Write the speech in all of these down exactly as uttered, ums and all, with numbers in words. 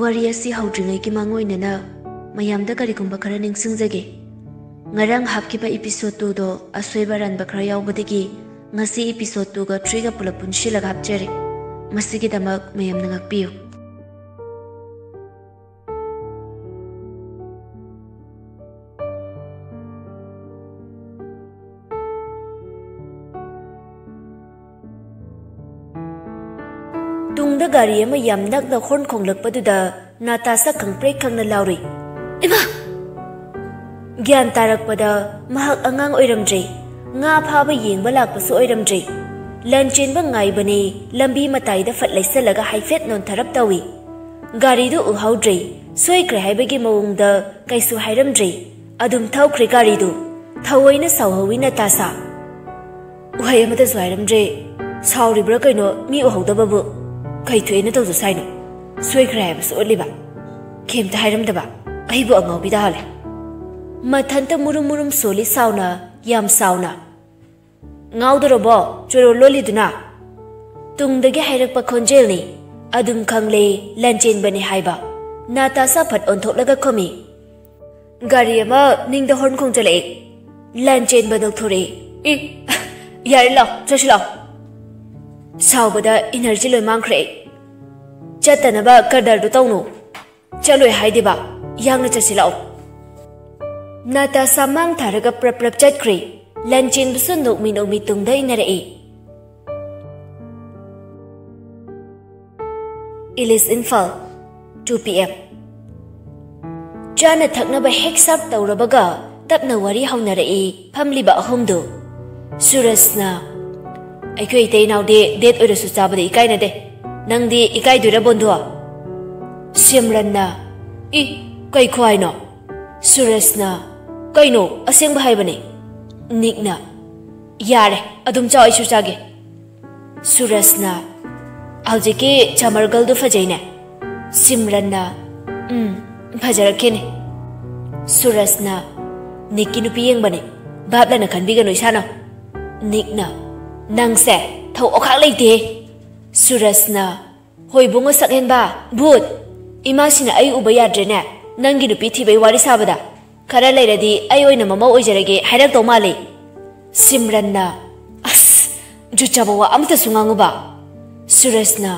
ꯋꯥꯔꯤ ꯑꯁꯤ ꯍꯧꯗ꯭ꯔꯤꯉꯩꯒꯤ ꯃꯥꯡꯑꯣꯏꯅꯅ ꯃꯌꯥꯝꯗ ꯀꯔꯤꯒꯨꯝꯕ ꯈꯔ ꯅꯤꯡꯁꯤꯡꯖꯒꯦ꯫ ꯉꯔꯥꯡ ꯍꯥꯞꯈꯤꯕ episode two ꯗꯣ ꯑꯁꯣꯏꯕ ꯑꯔꯥꯟꯕ ꯈꯔ ꯌꯥꯎꯕꯗꯒꯤ ꯉꯁꯤ episode two ꯒ three ꯒ ꯄꯨꯂꯞ ꯄꯨꯟꯁꯤꯜꯂꯒ ꯍꯥꯞꯆꯔꯤ꯫ ꯃꯁꯤꯒꯤꯗꯃꯛ ꯃꯌꯥꯝꯅ ꯉꯥꯛꯄꯤꯌꯨ꯫ ꯇꯨꯡꯗ ꯒꯥꯔꯤ ꯑꯃ ꯌꯥꯝ ꯅꯛꯅ horn ꯈꯣꯡꯂꯛꯄꯗꯨꯗ ꯅꯥꯇꯥꯁꯥ ꯈꯪꯄ꯭ꯔꯦꯛ ꯈꯪꯅ ꯂꯥꯎꯔꯨꯏ꯫ "ꯏꯃꯥ!" ꯒ꯭ꯌꯥꯟ ꯇꯥꯔꯛꯄꯗ ꯃꯍꯥꯛ ꯑꯉꯥꯡ ꯑꯣꯏꯔꯝꯗ꯭ꯔꯦ꯫ ꯉꯥ ꯐꯥꯕ ꯌꯦꯡꯕ ꯂꯥꯛꯄꯁꯨ ꯑꯣꯏꯔꯝꯗ꯭ꯔꯦ꯫ ꯂꯟ ꯆꯦꯟꯕ ꯉꯥꯏꯕꯅꯦ꯫ ꯂꯝꯕꯤ ꯃꯇꯥꯏꯗ ꯐꯠ ꯂꯩꯁꯜꯂꯒ ꯍꯥꯏꯐꯦꯠ ꯅꯣꯟꯊꯔꯞ ꯇꯧꯏ꯫ ꯒꯥꯔꯤꯗꯨ ꯎꯍꯧꯗ꯭ꯔꯦ꯫ ꯁꯣꯏꯈ꯭ꯔꯦ ꯍꯥꯏꯕꯒꯤ ꯃꯑꯣꯡꯗ ꯀꯩꯁꯨ ꯍꯥꯏꯔꯝꯗ꯭ꯔꯦ꯫ ꯑꯗꯨꯝ ꯊꯧꯈ꯭ꯔꯦ ꯒꯥꯔꯤꯗꯨ꯫ ꯊꯑꯣꯏꯅ ꯁꯥꯎꯍꯧꯋꯤ ꯅꯥꯇꯥꯁꯥ꯫ ꯋꯥꯍꯩ ꯑꯃꯠꯇꯁꯨ ꯍꯥꯏꯔꯝꯗ꯭ꯔꯦ꯫ ꯁꯥꯎꯔꯤꯕ꯭ꯔꯥ ꯀꯩꯅꯣ, ꯃꯤ ꯎꯍꯧꯗꯕꯕꯨ꯫ ꯀꯩ ꯊꯣꯛꯑꯦꯅ ꯇꯧꯖ ꯁꯥꯏꯅꯣ? ꯁꯣꯏꯈ꯭ꯔꯦ ꯍꯥꯏꯕꯁꯨ ꯎꯠꯂꯤꯕ꯫ ꯀꯩꯝꯇ ꯍꯥꯏꯔꯝꯗꯕ꯫ ꯑꯩꯕꯨ ꯑꯉꯥꯎꯕꯤ ꯇꯥꯍꯜꯂꯦ꯫ ꯃꯊꯟꯇ ꯃꯨꯔꯨꯝ ꯃꯨꯔꯨꯝ ꯁꯣꯜꯂꯤ ꯁꯥꯎꯅ, ꯌꯥꯝ ꯁꯥꯎꯅ꯫ "ꯉꯥꯎꯗꯣꯔꯕꯣ ꯆꯣꯏꯔꯣꯜ ꯂꯣꯜꯂꯤꯗꯨꯅ?" ꯇꯨꯡꯗꯒꯤ ꯍꯥꯏꯔꯛꯄ ꯈꯣꯟꯖꯦꯜꯅꯤ꯫ ꯑꯗꯨꯝ ꯈꯪꯂꯦ, ꯂꯟꯆꯦꯟꯕꯅꯤ ꯍꯥꯏꯕ꯫ ꯅꯥꯇꯥꯁꯥ ꯐꯠ ꯑꯣꯟꯊꯣꯛꯂꯒ ꯈꯨꯝꯃꯤ꯫ ꯒꯥꯔꯤ ꯑꯃ ꯅꯤꯡꯗ horn ꯈꯣꯡꯖꯜꯂꯛꯏ꯫ ꯂꯟꯆꯦꯟꯕ ꯅꯣꯛꯊꯣꯔꯛꯏ꯫ "ꯏ, ꯌꯥꯔꯦ, ꯂꯥꯎ, ꯆꯠꯁꯤ ꯂꯥꯎ꯫" ꯁꯥꯎꯕꯗ energy ꯂꯣꯏ ꯃꯥꯡꯈ꯭ꯔꯦ ꯑꯩ꯫ ꯆꯠꯇꯅꯕ ꯀꯗꯔꯗꯨ ꯇꯧꯅꯨ꯫ "ꯆꯠꯂꯣꯏ ꯍꯥꯏꯗꯦꯕ, ꯌꯥꯡꯅ ꯆꯠꯁꯤ ꯂꯥꯛꯑꯣ꯫" ꯅꯥꯇꯥꯁꯥ ꯃꯥꯡ ꯊꯥꯔꯒ ꯄ꯭ꯔꯞ ꯄ꯭ꯔꯞ ꯆꯠꯈ꯭ꯔꯦ꯫ ꯂꯟꯆꯦꯟꯕꯁꯨ ꯅꯣꯛꯃꯤ ꯅꯣꯛꯃꯤ ꯇꯨꯡꯗ ꯏꯟꯅꯔꯛꯏ꯫ Ilish Imphal, two P M꯫ ꯆꯥꯅ ꯊꯛꯅꯕ ꯍꯦꯛ serve ꯇꯧꯔꯕꯒ ꯇꯞꯅ ꯋꯥꯔꯤ ꯍꯧꯅꯔꯛꯏ ꯐꯝꯂꯤꯕ ꯑꯍꯨꯝꯗꯨ꯫ ꯁꯨꯔꯖꯅ, "ꯑꯩꯈꯣꯏ ꯏꯇꯩ ꯏꯅꯥꯎꯗꯤ date ꯑꯣꯏꯔꯁꯨ ꯆꯥꯕꯗ ꯏꯀꯥꯏꯅꯗꯦ꯫ ꯅꯪꯗꯤ ꯏꯀꯥꯏꯗꯣꯏꯔꯥ ꯕꯣꯟꯗꯨ?" ꯁꯤꯝꯔꯟꯅ, "ꯏ, ꯀꯩ ꯈꯨꯍꯥꯏꯅꯣ?" ꯁꯨꯔꯖꯅ, "ꯀꯩꯅꯣ, ꯑꯁꯦꯡꯕ ꯍꯥꯏꯕꯅꯦ꯫" ꯅꯤꯛꯅ, "ꯌꯥꯔꯦ, ꯑꯗꯨꯝ ꯆꯥꯎ, ꯑꯩꯁꯨ ꯆꯥꯒꯦ꯫" ꯁꯨꯔꯖꯅ, "ꯍꯧꯖꯤꯛꯀꯤ ꯆꯃꯔꯒꯜꯗꯨ ꯐꯖꯩꯅꯦ꯫" ꯁꯤꯝꯔꯟꯅ, "ꯎꯝ, ꯐꯖꯔꯛꯈꯤꯅꯤ꯫" ꯁꯨꯔꯖꯅ, "ꯅꯤꯛꯀꯤ ꯅꯨꯄꯤ ꯌꯦꯡꯕꯅꯤ, ꯚꯥꯞ ꯂꯥꯟꯅ ꯈꯟꯕꯤꯒꯅꯨ ꯏꯁꯥꯅ꯫" ꯅꯤꯛꯅ, "ꯅꯪꯁꯦ ꯊꯧ ꯑꯣꯈꯥꯛ ꯂꯩꯇꯦꯍꯦ꯫" ꯁꯨꯔꯖꯅ, "ꯍꯣꯏ ꯏꯕꯨꯡꯉꯣ ꯁꯛꯍꯦꯟꯕ, ꯚꯨꯠ!" "ꯏꯃꯥꯁꯤꯅ ꯑꯩ ꯎꯕ ꯌꯥꯗ꯭ꯔꯦꯅꯦ, ꯅꯪꯒꯤ ꯅꯨꯄꯤ ꯊꯤꯕꯩ ꯋꯥꯔꯤ ꯁꯥꯕꯗ꯫ ꯈꯔ ꯂꯩꯔꯗꯤ ꯑꯩ ꯑꯣꯏꯅ ꯃꯃꯧ ꯑꯣꯏꯖꯔꯒꯦ" ꯍꯥꯏꯔꯛꯇꯧ ꯃꯥꯜꯂꯤ꯫ ꯁꯤꯝꯔꯟꯅ, "ꯑꯁ, ꯖꯨꯠ ꯆꯥꯕ ꯋꯥ ꯑꯃꯇꯁꯨ ꯉꯥꯡꯉꯨꯕ"꯫ ꯁꯨꯔꯖꯅ,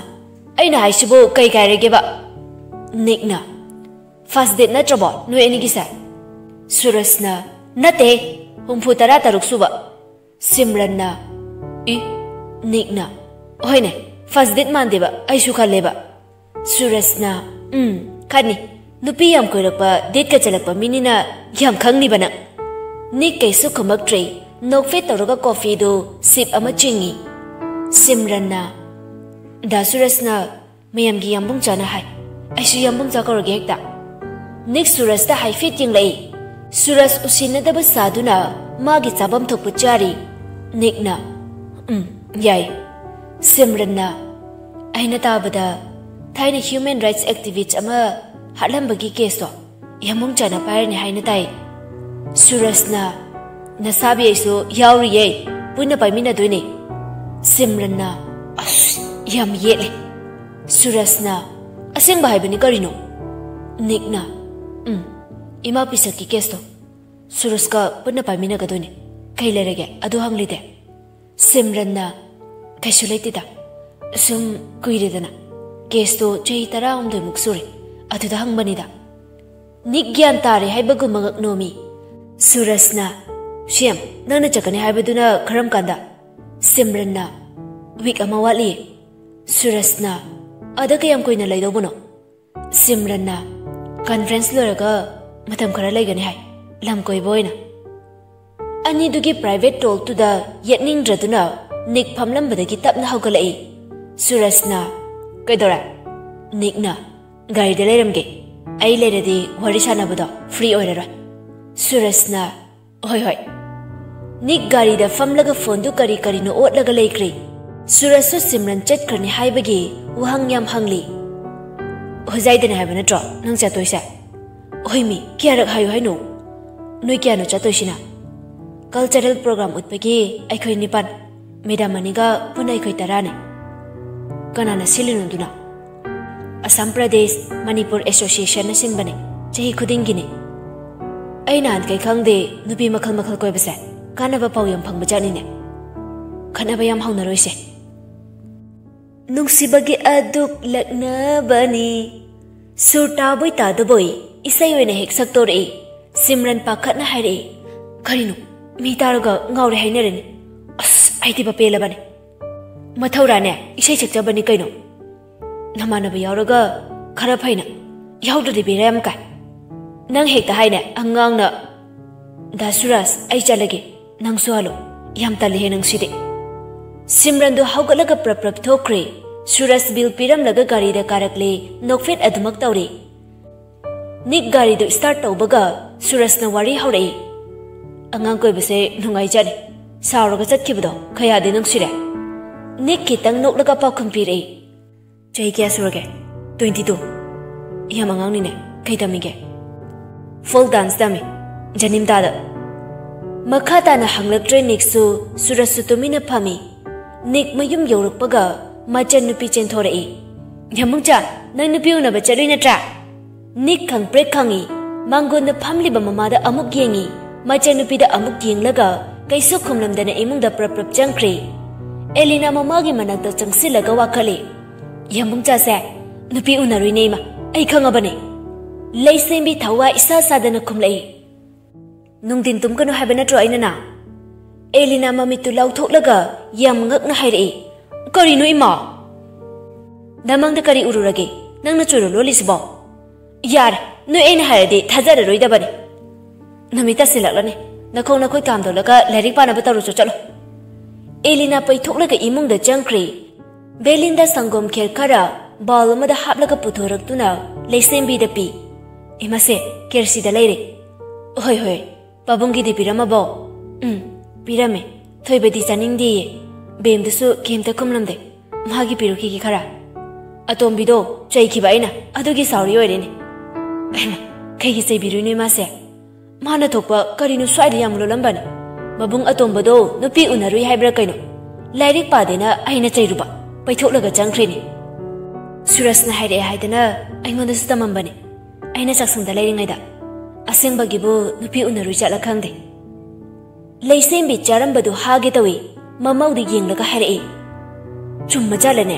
"ꯑꯩꯅ ꯍꯥꯏꯁꯤꯕꯨ ꯀꯩ ꯀꯥꯏꯔꯒꯦꯕ?" ꯅꯤꯛꯅ, "ꯐꯥꯔꯁ ꯗꯦꯠ ꯅꯠꯇ꯭ꯔꯕꯣ ꯅꯣꯏ ꯑꯅꯤꯒꯤꯁꯦ?" ꯁꯨꯔꯖꯅ, "ꯅꯠꯇꯦ, ꯍꯨꯝꯐꯨ ꯇꯔꯥ ꯇꯔꯨꯛ ꯁꯨꯕ"꯫ ꯁꯤꯝꯔꯟꯅ, "ꯏ"꯫ ꯅꯤꯛꯅ, "ꯍꯣꯏꯅꯦ, ꯐꯥꯔꯁ ꯗꯦꯠ ꯃꯥꯟꯗꯦꯕ, ꯑꯩꯁꯨ ꯈꯜꯂꯦꯕ"꯫ ꯁꯨꯔꯖꯅ, "ꯎꯝ, ꯈꯟꯅꯤ꯫ ꯅꯨꯄꯤ ꯌꯥꯝ ꯀꯣꯏꯔꯛꯄ, ꯗꯦꯠꯀ ꯆꯠꯂꯛꯄ ꯃꯤꯅꯤꯅ ꯌꯥꯝ ꯈꯪꯅꯤꯕ ꯅꯪ"꯫ ꯅꯤꯛ ꯀꯩꯁꯨ ꯈꯨꯝꯃꯛꯇ꯭ꯔꯦ꯫ ꯅꯣꯛꯐꯦꯠ ꯇꯧꯔꯒ ꯀꯣꯐꯤꯗꯨ ꯁꯤꯞ ꯑꯃ ꯆꯤꯡꯉꯤ꯫ ꯁꯤꯝꯔꯟꯅ, "ꯗꯥ ꯁꯨꯔꯖꯅ ꯃꯌꯥꯝꯒꯤ ꯌꯥꯝꯕꯨꯡ ꯆꯥꯅ ꯍꯥꯏ, ꯑꯩꯁꯨ ꯌꯥꯝꯕꯨꯡ ꯆꯥ ꯀꯧꯔꯒꯦ ꯍꯦꯛꯇ"꯫ ꯅꯤꯛ ꯁꯨꯔꯖꯇ ꯍꯥꯏꯐꯦꯠ ꯌꯦꯡꯂꯛꯏ꯫ ꯁꯨꯔꯖ ꯎꯁꯤꯟꯅꯗꯕ ꯁꯥꯗꯨꯅ ꯃꯥꯒꯤ ꯆꯥꯐꯝ ꯊꯣꯛꯄ ꯆꯥꯔꯤ꯫ ꯅꯤꯛꯅ, "ꯎꯝ, ꯌꯥꯏ"꯫ ꯁꯤꯝꯔꯟꯅ, "ꯑꯩꯅ ꯇꯥꯕꯗ ꯊꯥꯏꯅ ꯍ꯭ꯌꯨꯃꯦꯟ ꯔꯥꯏꯠꯁ ꯑꯦꯛꯇꯤꯚꯤꯁ ꯑꯃ ꯍꯥꯠꯂꯝꯕꯒꯤ ꯀꯦꯁꯇꯣ ꯌꯥꯝꯕꯨꯡ ꯆꯥꯅ ꯄꯥꯏꯔꯅꯤ ꯍꯥꯏꯅ ꯇꯥꯏ"꯫ ꯁꯨꯔꯖꯅ, "ꯅꯁꯥꯕꯤ ꯑꯩꯁꯨ ꯌꯥꯎꯔꯤꯌꯦ, ꯄꯨꯟꯅ ꯄꯥꯏꯃꯤꯟꯅꯗꯣꯏꯅꯦ"꯫ ꯁꯤꯝꯔꯟꯅ, "ꯑꯁ, ꯌꯥꯝ ꯌꯦꯠꯂꯦ"꯫ ꯁꯨꯔꯖꯅ, "ꯑꯁꯦꯡꯕ ꯍꯥꯏꯕꯅꯤ ꯀꯔꯤꯅꯣ?" ꯅꯤꯛꯅ, "ꯎꯝ, ꯏꯃꯥ ꯄꯤꯁꯛꯀꯤ ꯀꯦꯁꯇꯣ ꯁꯨꯔꯖꯀ ꯄꯨꯟꯅ ꯄꯥꯏꯃꯤꯟꯅꯒꯗꯣꯏꯅꯦ꯫ ꯀꯩ ꯂꯩꯔꯒꯦ? ꯑꯗꯨ ꯍꯪꯂꯤꯗꯦ?" ꯁꯤꯝꯔꯟꯅ, "ꯀꯩꯁꯨ ꯂꯩꯇꯦꯗ, ꯁꯨꯝ ꯀꯨꯏꯔꯦꯗꯅ, ꯀꯦꯁꯇꯣ ꯆꯍꯤ ꯇꯔꯥꯍꯨꯝꯗꯣꯏꯃꯨꯛ ꯁꯨꯔꯦ, ꯑꯗꯨꯗ ꯍꯪꯕꯅꯤꯗ"꯫ ꯅꯤꯛ ꯒ꯭ꯌꯥꯟ ꯇꯥꯔꯦ ꯍꯥꯏꯕꯒꯨꯝ ꯃꯉꯛ ꯅꯣꯝꯃꯤ꯫ ꯁꯨꯔꯖꯅ, "ꯁꯦꯝ, ꯅꯪꯅ ꯆꯠꯀꯅꯤ ꯍꯥꯏꯕꯗꯨꯅ ꯀꯔꯝ ꯀꯥꯟꯗ?" ꯁꯤꯝꯔꯟꯅ, "ꯋꯤꯛ ꯑꯃ ꯋꯥꯠꯂꯤꯌꯦ"꯫ ꯁꯨꯔꯖꯅ, "ꯑꯗ ꯀꯌꯥꯝ ꯀꯨꯏꯅ ꯂꯩꯗꯧꯕꯅꯣ?" ꯁꯤꯝꯔꯟꯅ, "ꯀꯟꯐ꯭ꯔꯦꯟꯁ ꯂꯣꯏꯔꯒ ꯃꯇꯝ ꯈꯔ ꯂꯩꯒꯅꯤ ꯍꯥꯏ, ꯂꯝ ꯀꯣꯏꯕ ꯑꯣꯏꯅ"꯫ ꯑꯅꯤꯗꯨꯒꯤ ꯄ꯭ꯔꯥꯏꯚꯦꯠ ꯇꯣꯜꯛꯇꯨꯗ ꯌꯦꯠꯅꯤꯡꯗ꯭ꯔꯗꯨꯅ ꯅꯤꯛ ꯐꯝꯂꯝꯕꯗꯒꯤ ꯇꯞꯅ ꯍꯧꯒꯠꯂꯛꯏ꯫ ꯁꯨꯔꯖꯅ, "ꯀꯩꯗꯧꯔꯦ?" ꯅꯤꯛꯅ, "ꯒꯥꯔꯤꯗ ꯂꯩꯔꯝꯒꯦ, ꯑꯩ ꯂꯩꯔꯗꯤ ꯋꯥꯔꯤ ꯁꯥꯟꯅꯕꯗꯣ ꯐ꯭ꯔꯤ ꯑꯣꯏꯔꯔꯣꯏ"꯫ ꯁꯨꯔꯖꯅ, "ꯍꯣꯏ, ꯍꯣꯏ"꯫ ꯅꯤꯛ ꯒꯥꯔꯤꯗ ꯐꯝꯂꯒ ꯐꯣꯟꯗꯨ ꯀꯔꯤ ꯀꯔꯤꯅꯣ ꯑꯣꯠꯂꯒ ꯂꯩꯈ꯭ꯔꯦ꯫ ꯁꯨꯔꯖꯁꯨ ꯁꯤꯝꯔꯟ ꯆꯠꯈ꯭ꯔꯅꯤ ꯍꯥꯏꯕꯒꯤ ꯋꯥꯍꯪ ꯌꯥꯝ ꯍꯪꯂꯤ꯫ "ꯍꯣꯖꯥꯏꯗꯅꯦ ꯍꯥꯏꯕ ꯅꯠꯇ꯭ꯔꯣ ꯅꯪ ꯆꯠꯇꯣꯏꯁꯦ?" "ꯍꯣꯏꯃꯤ, ꯀꯌꯥꯔꯛ ꯍꯥꯏꯌꯨ ꯍꯥꯏꯅꯣ?" "ꯅꯣꯏ ꯀꯌꯥꯅꯣ ꯆꯠꯇꯣꯏꯁꯤꯅ?" "ꯀꯜꯆꯔꯦꯜ ꯄ꯭ꯔꯣꯒ꯭ꯔꯥꯝ ꯎꯠꯄꯒꯤ ꯑꯩꯈꯣꯏ ꯅꯤꯄꯥꯟ, ꯃꯦꯗꯥꯝ ꯑꯅꯤꯒ ꯄꯨꯟꯅ ꯑꯩꯈꯣꯏ ꯇꯔꯥꯅꯤ"꯫ "ꯀꯅꯥꯅ ꯁꯤꯜꯂꯤꯅꯣ ꯑꯗꯨꯅ?" ꯑꯁꯥꯝ ꯄ꯭ꯔꯗꯦꯁ ꯃꯅꯤꯄꯨꯔ ꯑꯦꯁꯣꯁꯤꯌꯦꯁꯟꯅ ꯁꯤꯟꯕꯅꯦ꯫ ꯆꯍꯤ ꯈꯨꯗꯤꯡꯒꯤꯅꯦ꯫ ꯑꯩ ꯅꯍꯥꯟꯈꯩ ꯈꯪꯗꯦ, ꯅꯨꯄꯤ ꯃꯈꯜ ꯃꯈꯜ ꯀꯣꯏꯕꯁꯦ ꯀꯥꯟꯅꯕ ꯄꯥꯎ ꯌꯥꯝ ꯐꯪꯕꯖꯥꯠꯅꯤꯅꯦ꯫ ꯈꯠꯅꯕ ꯌꯥꯝ ꯍꯧꯅꯔꯣꯏꯁꯦ꯫ ꯅꯨꯡꯁꯤꯕꯒꯤ ꯑꯗꯨꯛ ꯂꯛꯅꯕꯅꯤ, ꯁꯨꯔ ꯇꯥꯕꯣꯏ ꯇꯥꯗꯕꯣꯏ ꯏꯁꯩ ꯑꯣꯏꯅ ꯍꯦꯛ ꯁꯛꯇꯣꯔꯛꯏ꯫ ꯁꯤꯝꯔꯟ ꯄꯥꯈꯠꯅ ꯍꯥꯏꯔꯛꯏ꯫ ꯀꯔꯤꯅꯣ? ꯃꯤ ꯇꯥꯔꯒ ꯉꯥꯎꯔꯦ ꯍꯥꯏꯅꯔꯅꯤ꯫ ꯑꯁ, ꯑꯩꯗꯤ ꯕꯄꯦꯜꯂꯕꯅꯦ꯫ ꯃꯊꯧꯔꯥꯅꯦ, ꯏꯁꯩ ꯁꯛꯆꯕꯅꯤ ꯀꯩꯅꯣ꯫ ꯅꯃꯥꯟꯅꯕ ꯌꯥꯎꯔꯒ ꯈꯔ ꯐꯩꯅ, ꯌꯥꯎꯗ꯭ꯔꯗꯤ ꯕꯦꯔꯥ ꯌꯥꯝ ꯀꯥꯏ꯫ ꯅꯪ ꯍꯦꯛꯇ ꯍꯥꯏꯅꯦ ꯑꯉꯥꯡꯅ꯫ ꯗꯥ ꯁꯨꯔꯖ, ꯑꯩ ꯆꯠꯂꯒꯦ, ꯅꯪꯁꯨ ꯍꯜꯂꯣ꯫ ꯌꯥꯝ ꯇꯜꯂꯤꯍꯦ ꯅꯪꯁꯤꯗꯤ꯫ ꯁꯤꯝꯔꯟꯗꯨ ꯍꯧꯒꯠꯂꯒ ꯄ꯭ꯔꯞ ꯄ꯭ꯔꯞ ꯊꯣꯛꯈ꯭ꯔꯦ꯫ ꯁꯨꯔꯖ ꯕꯤꯜ ꯄꯤꯔꯝꯂꯒ ꯒꯥꯔꯤꯗ ꯀꯥꯔꯛꯂꯦ꯫ ꯅꯣꯛꯐꯦꯠ ꯑꯗꯨꯃꯛ ꯇꯧꯔꯦ꯫ ꯅꯤꯛ ꯒꯥꯔꯤꯗꯨ ꯁ꯭ꯇꯥꯔꯠ ꯇꯧꯕꯒ ꯁꯨꯔꯖꯅ ꯋꯥꯔꯤ ꯍꯧꯔꯛꯏ꯫ ꯑꯉꯥꯡ ꯀꯣꯏꯕꯁꯦ ꯅꯨꯡꯉꯥꯏꯖꯥꯠꯅꯤ꯫ ꯁꯥꯎꯔꯒ ꯆꯠꯈꯤꯕꯗꯣ ꯀꯌꯥꯗꯤ ꯅꯨꯡꯁꯤꯔꯦ꯫ ꯅꯤꯛ ꯈꯤꯇꯪ ꯅꯣꯛꯂꯒ ꯄꯥꯎꯈꯨꯝ ꯄꯤꯔꯛꯏ꯫ ꯆꯍꯤ ꯀꯌꯥ ꯁꯨꯔꯒꯦ? Twenty two꯫ ꯌꯥꯝ ꯑꯉꯥꯡꯅꯤꯅꯦ꯫ ꯀꯩ ꯇꯝꯃꯤꯒꯦ? ꯐꯣꯜꯛ ꯗꯥꯟꯁ ꯇꯝꯃꯤ꯫ ꯖꯅꯤꯝꯇꯥꯗ꯫ ꯃꯈꯥ ꯇꯥꯅ ꯍꯪꯂꯛꯇ꯭ꯔꯦ ꯅꯤꯛꯁꯨ꯫ ꯁꯨꯔꯖꯁꯨ ꯇꯨꯃꯤꯟꯅ ꯐꯝꯃꯤ꯫ ꯅꯤꯛ ꯃꯌꯨꯝ ꯌꯧꯔꯛꯄꯒ ꯃꯆꯟꯅꯨꯄꯤ ꯆꯦꯟꯊꯣꯔꯛꯏ꯫ "ꯌꯥꯝꯕꯨꯡꯆꯥ, ꯅꯪ ꯅꯨꯄꯤ ꯎꯅꯕ ꯆꯠꯂꯨꯏ ꯅꯠꯇ꯭ꯔꯥ?" ꯅꯤꯛ ꯈꯪꯄ꯭ꯔꯦꯛ ꯈꯪꯏ꯫ ꯃꯥꯡꯒꯣꯟꯗ ꯐꯝꯂꯤꯕ ꯃꯃꯥꯗ ꯑꯃꯨꯛ ꯌꯦꯡꯏ꯫ ꯃꯆꯟꯅꯨꯄꯤꯗ ꯑꯃꯨꯛ ꯌꯦꯡꯂꯒ ꯀꯩꯁꯨ ꯈꯨꯝꯂꯝꯗꯅ ꯏꯃꯨꯡꯗ ꯄ꯭ꯔꯞ ꯄ꯭ꯔꯞ ꯆꯪꯈ꯭ꯔꯦ꯫ ꯑꯦꯂꯤꯅꯥ ꯃꯃꯥꯒꯤ ꯃꯅꯥꯛꯇ ꯆꯪꯁꯤꯜꯂꯒ ꯋꯥꯀꯠꯂꯤ꯫ "ꯌꯥꯝꯕꯨꯡꯆꯥꯁꯦ, ꯅꯨꯄꯤ ꯎꯅꯔꯨꯏꯅꯦ ꯏꯃꯥ, ꯑꯩ ꯈꯪꯉꯕꯅꯦ꯫" ꯂꯩꯁꯦꯝꯕꯤ ꯊꯋꯥꯏ ꯏꯁꯥ ꯁꯥꯗꯅ ꯈꯨꯝꯂꯛꯏ꯫ "ꯅꯨꯡꯊꯤꯟ ꯇꯨꯝꯒꯅꯨ ꯍꯥꯏꯕ ꯅꯠꯇ꯭ꯔꯣ ꯑꯩꯅ ꯅ?" ꯑꯦꯂꯤꯅꯥ ꯃꯃꯤꯠꯇꯨ ꯂꯥꯎꯊꯣꯛꯂꯒ ꯌꯥꯝ ꯉꯛꯅ ꯍꯥꯏꯔꯛꯏ꯫ "ꯀꯔꯤꯅꯣ ꯏꯃꯥ? ꯅꯃꯪꯗ ꯀꯔꯤ ꯎꯔꯨꯔꯒꯦ? ꯅꯪꯅ ꯆꯨꯔꯨ ꯂꯣꯜꯂꯤꯁꯤꯕꯣ?" "ꯌꯥꯔꯦ, ꯅꯣꯏ ꯑꯩꯅ ꯍꯥꯏꯔꯗꯤ ꯊꯥꯖꯔꯔꯣꯏꯗꯕꯅꯤ꯫ ꯅꯨꯃꯤꯠ ꯇꯥꯁꯤꯜꯂꯛꯂꯅꯤ꯫ ꯅꯈꯣꯡ ꯅꯈꯨꯠ ꯀꯥꯝꯗꯣꯛꯂꯒ ꯂꯥꯏꯔꯤꯛ ꯄꯥꯅꯕ ꯇꯧꯔꯨꯆꯣ, ꯆꯠꯂꯣ꯫" ꯑꯦꯂꯤꯅꯥ ꯄꯩꯊꯣꯛꯂꯒ ꯏꯃꯨꯡꯗ ꯆꯪꯈ꯭ꯔꯦ꯫ ꯕꯦꯂꯤꯟꯗ ꯁꯪꯒꯣꯝ ꯈꯦꯔ ꯈꯔ ꯕꯥꯎꯜ ꯑꯃꯗ ꯍꯥꯞꯂꯒ ꯄꯨꯊꯣꯔꯛꯇꯨꯅ ꯂꯩꯁꯦꯝꯕꯤꯗ ꯄꯤ꯫ "ꯏꯃꯥꯁꯦ, ꯈꯦꯔ ꯁꯤꯗ ꯂꯩꯔꯦ꯫" "ꯍꯣꯏ, ꯍꯣꯏ꯫ ꯄꯥꯕꯨꯡꯒꯤꯗꯤ ꯄꯤꯔꯝꯃꯕꯣ?" "ꯎꯝ, ꯄꯤꯔꯝꯃꯦ꯫ ꯊꯣꯏꯕꯗꯤ ꯆꯥꯅꯤꯡꯗꯦꯌꯦ꯫ ꯕꯦꯝꯗꯨꯁꯨ ꯀꯩꯝꯇ ꯈꯨꯝꯂꯝꯗꯦ꯫ ꯃꯥꯒꯤ ꯄꯤꯔꯨꯈꯤꯒꯦ ꯈꯔ꯫" "ꯑꯇꯣꯝꯕꯤꯗꯣ ꯆꯩꯈꯤꯕ ꯑꯩꯅ, ꯑꯗꯨꯒꯤ ꯁꯥꯎꯔꯤ ꯑꯣꯏꯔꯦꯅꯦ꯫" "ꯑꯩꯃ, ꯀꯩꯒꯤ ꯆꯩꯕꯤꯔꯨꯏꯅꯣ ꯏꯃꯥꯁꯦ? ꯃꯥꯅ ꯊꯣꯛꯄ ꯀꯔꯤꯅꯣ ꯁ꯭ꯋꯥꯏꯗ ꯌꯥꯝ ꯂꯣꯜꯂꯝꯕꯅꯦ꯫ ꯃꯕꯨꯡ ꯑꯇꯣꯝꯕꯗꯣ ꯅꯨꯄꯤ ꯎꯅꯔꯨꯏ ꯍꯥꯏꯕ꯭ꯔꯥ ꯀꯩꯅꯣ? ꯂꯥꯏꯔꯤꯛ ꯄꯥꯗꯦꯅ ꯑꯩꯅ ꯆꯩꯔꯨꯕ, ꯄꯩꯊꯣꯛꯂꯒ ꯆꯪꯈ꯭ꯔꯤꯅꯤ꯫" ꯁꯨꯔꯖꯅ ꯍꯥꯏꯔꯛꯑꯦ ꯍꯥꯏꯗꯅ ꯑꯩꯉꯣꯟꯗꯁꯨ ꯇꯝꯃꯝꯕꯅꯦ꯫ ꯑꯩꯅ ꯆꯥꯛꯁꯪꯗ ꯂꯩꯔꯤꯉꯩꯗ꯫ ꯑꯁꯦꯡꯕꯒꯤꯕꯨ ꯅꯨꯄꯤ ꯎꯅꯔꯨꯏ ꯖꯥꯠꯂ ꯈꯪꯗꯦ꯫ ꯂꯩꯁꯦꯝꯕꯤ ꯆꯥꯔꯝꯕꯗꯨ ꯍꯥꯒꯦ ꯇꯧꯏ꯫ ꯃꯃꯧꯗ ꯌꯦꯡꯂꯒ ꯍꯥꯏꯔꯛꯏ, "ꯆꯨꯝꯃ ꯖꯥꯠꯂꯅꯦ?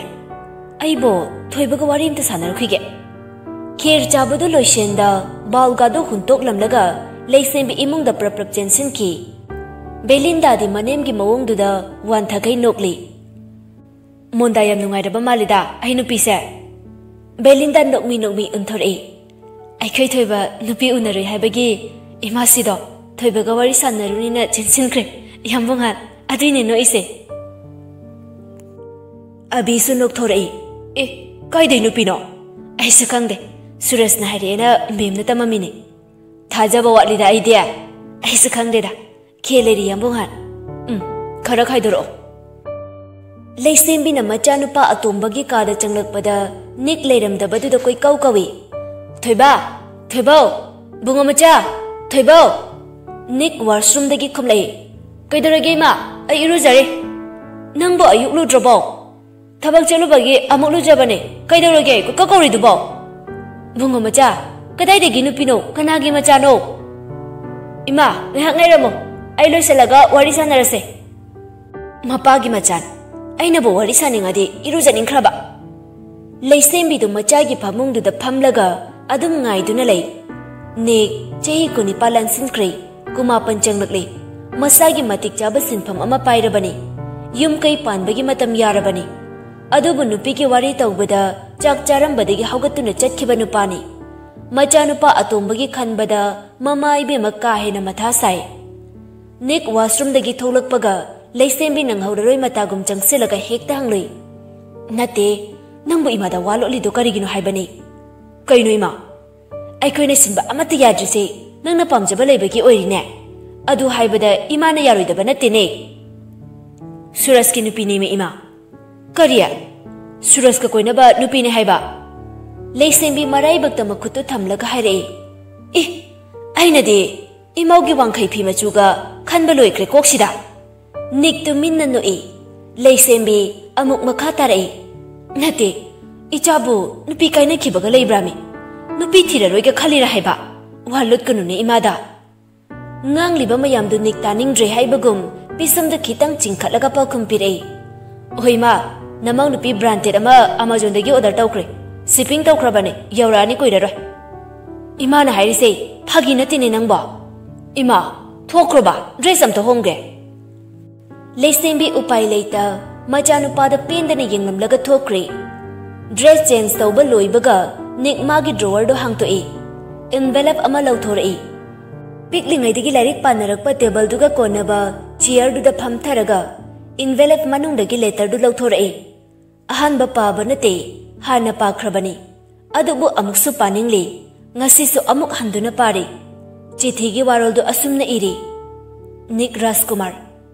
ꯑꯩꯕꯣ ꯊꯣꯏꯕꯒ ꯋꯥꯔꯤ ꯑꯝꯇ ꯁꯥꯟꯅꯔꯨꯈꯤꯒꯦ꯫" ꯈꯦꯔ ꯆꯥꯕꯗꯨ ꯂꯣꯏꯁꯦꯟꯗ ꯕꯥꯎꯜꯒꯗꯨ ꯍꯨꯟꯇꯣꯛꯂꯝꯂꯒ ꯂꯩꯁꯦꯝꯕꯤ ꯏꯃꯨꯡꯗ ꯄ꯭ꯔꯞ ꯄ꯭ꯔꯞ ꯆꯦꯟꯁꯤꯟꯈꯤ꯫ ꯕꯦꯂꯤꯟꯗꯥꯗꯤ ꯃꯅꯦꯝꯒꯤ ꯃꯑꯣꯡꯗꯨꯗ ꯋꯥꯟꯊꯈꯩ ꯅꯣꯛꯂꯤ꯫ "ꯃꯣꯟꯗꯥ ꯌꯥꯝ ꯅꯨꯡꯉꯥꯏꯔꯕ ꯃꯥꯜꯂꯤꯗ ꯑꯩ ꯅꯨꯄꯤꯁꯦ꯫" ꯕꯦꯂꯤꯟꯗꯥ ꯅꯣꯛꯃꯤ ꯅꯣꯛꯃꯤ ꯎꯟꯊꯣꯔꯛꯏ꯫ "ꯑꯩꯈꯣꯏ ꯊꯣꯏꯕ ꯅꯨꯄꯤ ꯎꯅꯔꯨꯏ ꯍꯥꯏꯕꯒꯤ ꯏꯃꯥꯁꯤꯗꯣ ꯊꯣꯏꯕꯒ ꯋꯥꯔꯤ ꯁꯥꯟꯅꯔꯨꯅꯤꯅ ꯆꯦꯟꯁꯤꯟꯈ꯭ꯔꯦ꯫ ꯌꯥꯝꯕꯨꯡꯉꯥꯟ, ꯑꯗꯨꯏꯅꯦ ꯅꯣꯛꯏꯁꯦ꯫" ꯑꯕꯤꯁꯨ ꯅꯣꯛꯊꯣꯔꯛꯏ꯫ "ꯑꯦ, ꯀꯥꯏꯗꯩ ꯅꯨꯄꯤꯅꯣ?" "ꯑꯩꯁꯨ ꯈꯪꯗꯦ꯫ ꯁꯨꯔꯖꯅ ꯍꯥꯏꯔꯛꯑꯦꯅ ꯃꯦꯝꯅ ꯇꯝꯃꯝꯃꯤꯅꯦ꯫" "ꯊꯥꯖꯕ ꯋꯥꯠꯂꯤꯗ ꯑꯩꯗꯤ꯫" "ꯑꯩꯁꯨ ꯈꯪꯗꯦꯗ꯫ ꯈꯦ ꯂꯩꯔꯤ ꯌꯥꯝꯕꯨꯡꯉꯥꯟ꯫ ꯎꯝ, ꯈꯔ ꯈꯥꯏꯗꯣꯔꯛꯑꯣ꯫" ꯂꯩꯁꯦꯝꯕꯤꯅ ꯃꯆꯥꯅꯨꯄꯥ ꯑꯇꯣꯝꯕꯒꯤ ꯀꯥꯗ ꯆꯪꯂꯛꯄꯗ ꯅꯤꯛ ꯂꯩꯔꯝꯗꯕꯗꯨꯗ ꯀꯣꯏꯀꯧ ꯀꯧꯏ꯫ "ꯊꯣꯏꯕ! ꯊꯣꯏꯕꯧ! ꯕꯨꯡꯉꯣ ꯃꯆꯥ! ꯊꯣꯏꯕꯧ!" ꯅꯤꯛ ꯋꯥꯁꯔꯨꯝꯗꯒꯤ ꯈꯨꯝꯂꯛꯏ꯫ "ꯀꯩꯗꯧꯔꯒꯦ ꯏꯃꯥ? ꯑꯩ ꯏꯔꯨꯖꯔꯦ꯫" "ꯅꯪꯕꯨ ꯑꯌꯨꯛ ꯂꯨꯗ꯭ꯔꯕꯣ?" "ꯊꯕꯛ ꯆꯠꯂꯨꯕꯒꯤ ꯑꯃꯨꯛ ꯂꯨꯖꯕꯅꯦ꯫ ꯀꯩꯗꯧꯔꯒꯦ ꯀꯣꯏꯀꯧ ꯀꯧꯔꯤꯗꯨꯕꯣ?" "ꯕꯨꯡꯉꯣ ꯃꯆꯥ, ꯀꯗꯥꯏꯗꯒꯤ ꯅꯨꯄꯤꯅꯣ? ꯀꯅꯥꯒꯤ ꯃꯆꯥꯅꯣ?" "ꯏꯃꯥ, ꯉꯥꯏꯍꯥꯛ ꯉꯥꯏꯔꯝꯃꯣ꯫ ꯑꯩ ꯂꯣꯏꯁꯤꯜꯂꯒ ꯋꯥꯔꯤ ꯁꯥꯟꯅꯔꯁꯦ꯫" ꯃꯄꯥꯒꯤ ꯃꯆꯥꯅꯤ꯫ ꯑꯩꯅꯕꯨ ꯋꯥꯔꯤ ꯁꯥꯅꯤꯡꯉꯗꯤ ꯏꯔꯨꯖꯅꯤꯡꯈ꯭ꯔꯕ꯫ ꯂꯩꯁꯦꯝꯕꯤꯗꯨ ꯃꯆꯥꯒꯤ ꯐꯃꯨꯡꯗꯨꯗ ꯐꯝꯂꯒ ꯑꯗꯨꯝ ꯉꯥꯏꯗꯨꯅ ꯂꯩ꯫ ꯅꯤꯛ ꯆꯍꯤ ꯀꯨꯟꯅꯤꯄꯥꯜ ꯂꯥꯟꯁꯤꯟꯈ꯭ꯔꯦ꯫ ꯀꯨꯃꯥꯄꯟ ꯆꯪꯂꯛꯂꯦ꯫ ꯃꯁꯥꯒꯤ ꯃꯇꯤꯛ ꯆꯥꯕ ꯁꯤꯟꯐꯝ ꯑꯃ ꯄꯥꯏꯔꯕꯅꯤ꯫ ꯌꯨꯝ ꯀꯩ ꯄꯥꯟꯕꯒꯤ ꯃꯇꯝ ꯌꯥꯔꯕꯅꯤ꯫ ꯑꯗꯨꯕꯨ ꯅꯨꯄꯤꯒꯤ ꯋꯥꯔꯤ ꯇꯧꯕꯗ ꯆꯥꯛ ꯆꯥꯔꯝꯕꯗꯒꯤ ꯍꯧꯒꯠꯇꯨꯅ ꯆꯠꯈꯤꯕ ꯅꯨꯄꯥꯅꯤ꯫ ꯃꯆꯥꯅꯨꯄꯥ ꯑꯇꯣꯝꯕꯒꯤ ꯈꯟꯕꯗ ꯃꯃꯥ ꯏꯕꯦꯝꯃ ꯀꯥ ꯍꯦꯟꯅ ꯃꯊꯥ ꯁꯥꯏ꯫ ꯅꯤꯛ ꯋꯥꯁꯔꯨꯝꯗꯒꯤ ꯊꯣꯛꯂꯛꯄꯒ ꯂꯩꯁꯦꯝꯕꯤ ꯅꯪꯍꯧꯔꯔꯣꯏ ꯃꯇꯥꯒꯨꯝ ꯆꯪꯁꯤꯜꯂꯒ ꯍꯦꯛꯇ ꯍꯪꯂꯨꯏ, "ꯅꯠꯇꯦ, ꯅꯪꯕꯨ ꯏꯃꯥꯗ ꯋꯥ ꯂꯣꯠꯂꯤꯗꯣ ꯀꯔꯤꯒꯤꯅꯣ ꯍꯥꯏꯕꯅꯤ?" "ꯀꯩꯅꯣ ꯏꯃꯥ? ꯑꯩꯈꯣꯏꯅ ꯁꯤꯟꯕ ꯑꯃꯠꯇ ꯌꯥꯗ꯭ꯔꯤꯁꯦ ꯅꯪꯅ ꯄꯥꯝꯖꯕ ꯂꯩꯕꯒꯤ ꯑꯣꯏꯔꯤꯅꯦ꯫ ꯑꯗꯨ ꯍꯥꯏꯕꯗ ꯏꯃꯥꯅ ꯌꯥꯔꯣꯏꯗꯕ ꯅꯠꯇꯦꯅꯦ꯫" "ꯁꯨꯔꯖꯀꯤ ꯅꯨꯄꯤꯅꯦꯃꯤ ꯏꯃꯥ꯫" "ꯀꯔꯤ? ꯁꯨꯔꯖꯀ ꯀꯣꯏꯅꯕ ꯅꯨꯄꯤꯅꯦ ꯍꯥꯏꯕ?" ꯂꯩꯁꯦꯝꯕꯤ ꯃꯔꯥꯏꯕꯛꯇ ꯃꯈꯨꯠꯇꯨ ꯊꯝꯂꯒ ꯍꯥꯏꯔꯛꯏ꯫ "ꯑꯦ, ꯑꯩꯅꯗꯤ ꯏꯃꯧꯒꯤ ꯋꯥꯡꯈꯩ ꯐꯤ ꯃꯆꯨꯒ ꯈꯟꯕ ꯂꯣꯏꯈ꯭ꯔꯦ ꯀꯣꯛꯁꯤꯗ꯫" ꯅꯤꯛꯇꯨ ꯃꯤꯟꯅ ꯅꯣꯛꯏ꯫ ꯂꯩꯁꯦꯝꯕꯤ ꯑꯃꯨꯛ ꯃꯈꯥ ꯇꯥꯔꯛꯏ, "ꯅꯠꯇꯦ, "ꯏꯆꯥꯕꯨ ꯅꯨꯄꯤ ꯀꯥꯏꯅꯈꯤꯕꯒ ꯂꯩꯕ꯭ꯔꯥꯃꯤ? ꯅꯨꯄꯤ ꯊꯤꯔꯔꯣꯏꯒ ꯈꯜꯂꯤꯔꯥ ꯍꯥꯏꯕ? ꯋꯥ ꯂꯨꯠꯀꯅꯨꯅꯦ ꯏꯃꯥꯗ!" ꯉꯥꯡꯂꯤꯕ ꯃꯌꯥꯝꯗꯨ ꯅꯤꯛ ꯇꯥꯅꯤꯡꯗ꯭ꯔꯦ ꯍꯥꯏꯕꯒꯨꯝ ꯄꯤꯁꯨꯝꯗ ꯈꯤꯇꯪ ꯆꯤꯡꯈꯠꯂꯒ ꯄꯥꯎꯈꯨꯝ ꯄꯤꯔꯛꯏ꯫ "ꯍꯣꯏ ꯏꯃꯥ, ꯅꯃꯧ ꯅꯨꯄꯤ branded ꯑꯃ Amazonꯗꯒꯤ order ꯇꯧꯈ꯭ꯔꯦ꯫ Shipping ꯇꯧꯈ꯭ꯔꯕꯅꯦ, ꯌꯧꯔꯛꯑꯅꯤ ꯀꯨꯏꯔꯔꯣꯏ꯫" ꯏꯃꯥꯅ ꯍꯥꯏꯔꯤꯁꯦ ꯐꯥꯒꯤ ꯅꯠꯇꯦꯅꯦ ꯅꯪꯕꯣ꯫ "ꯏꯃꯥ, ꯊꯣꯛꯈ꯭ꯔꯣꯕ, dress ꯑꯝꯇ ꯍꯣꯡꯒꯦ꯫" ꯂꯩꯁꯦꯝꯕꯤ ꯎꯄꯥꯏ ꯂꯩꯇ ꯃꯆꯥꯅꯨꯄꯥꯗ ꯄꯦꯟꯗꯅ ꯌꯦꯡꯂꯝꯂꯒ ꯊꯣꯛꯈ꯭ꯔꯦ꯫ Dress change ꯇꯧꯕ ꯂꯣꯏꯕꯒ ꯅꯤꯛ ꯃꯥꯒꯤ drawerꯗꯣ ꯍꯥꯡꯇꯣꯛꯏ꯫ Envelope ꯑꯃ ꯂꯧꯊꯣꯔꯛꯏ꯫ ꯄꯤꯛꯂꯤꯉꯩꯗꯒꯤ ꯂꯥꯏꯔꯤꯛ ꯄꯥꯅꯔꯛꯄ tableꯗꯨꯒ ꯀꯣꯟꯅꯕ chairꯗꯨꯗ ꯐꯝꯊꯔꯒ envelope ꯃꯅꯨꯡꯗꯒꯤ letterꯗꯨ ꯂꯧꯊꯣꯔꯛꯏ꯫ ꯑꯍꯥꯟꯕ ꯄꯥꯕ ꯅꯠꯇꯦ, ꯍꯥꯟꯅ ꯄꯥꯈ꯭ꯔꯕꯅꯤ꯫ ꯑꯗꯨꯕꯨ ꯑꯃꯨꯛꯁꯨ ꯄꯥꯅꯤꯡꯂꯤ꯫ ꯉꯁꯤꯁꯨ ꯑꯃꯨꯛ ꯍꯟꯗꯨꯅ ꯄꯥꯔꯤ꯫ ꯆꯤꯊꯤꯒꯤ ꯋꯥꯔꯣꯜꯗꯨ ꯑꯁꯨꯝꯅ ꯏꯔꯤ: "ꯅꯤꯛ ꯔꯥꯖꯀꯨꯃꯥꯔ,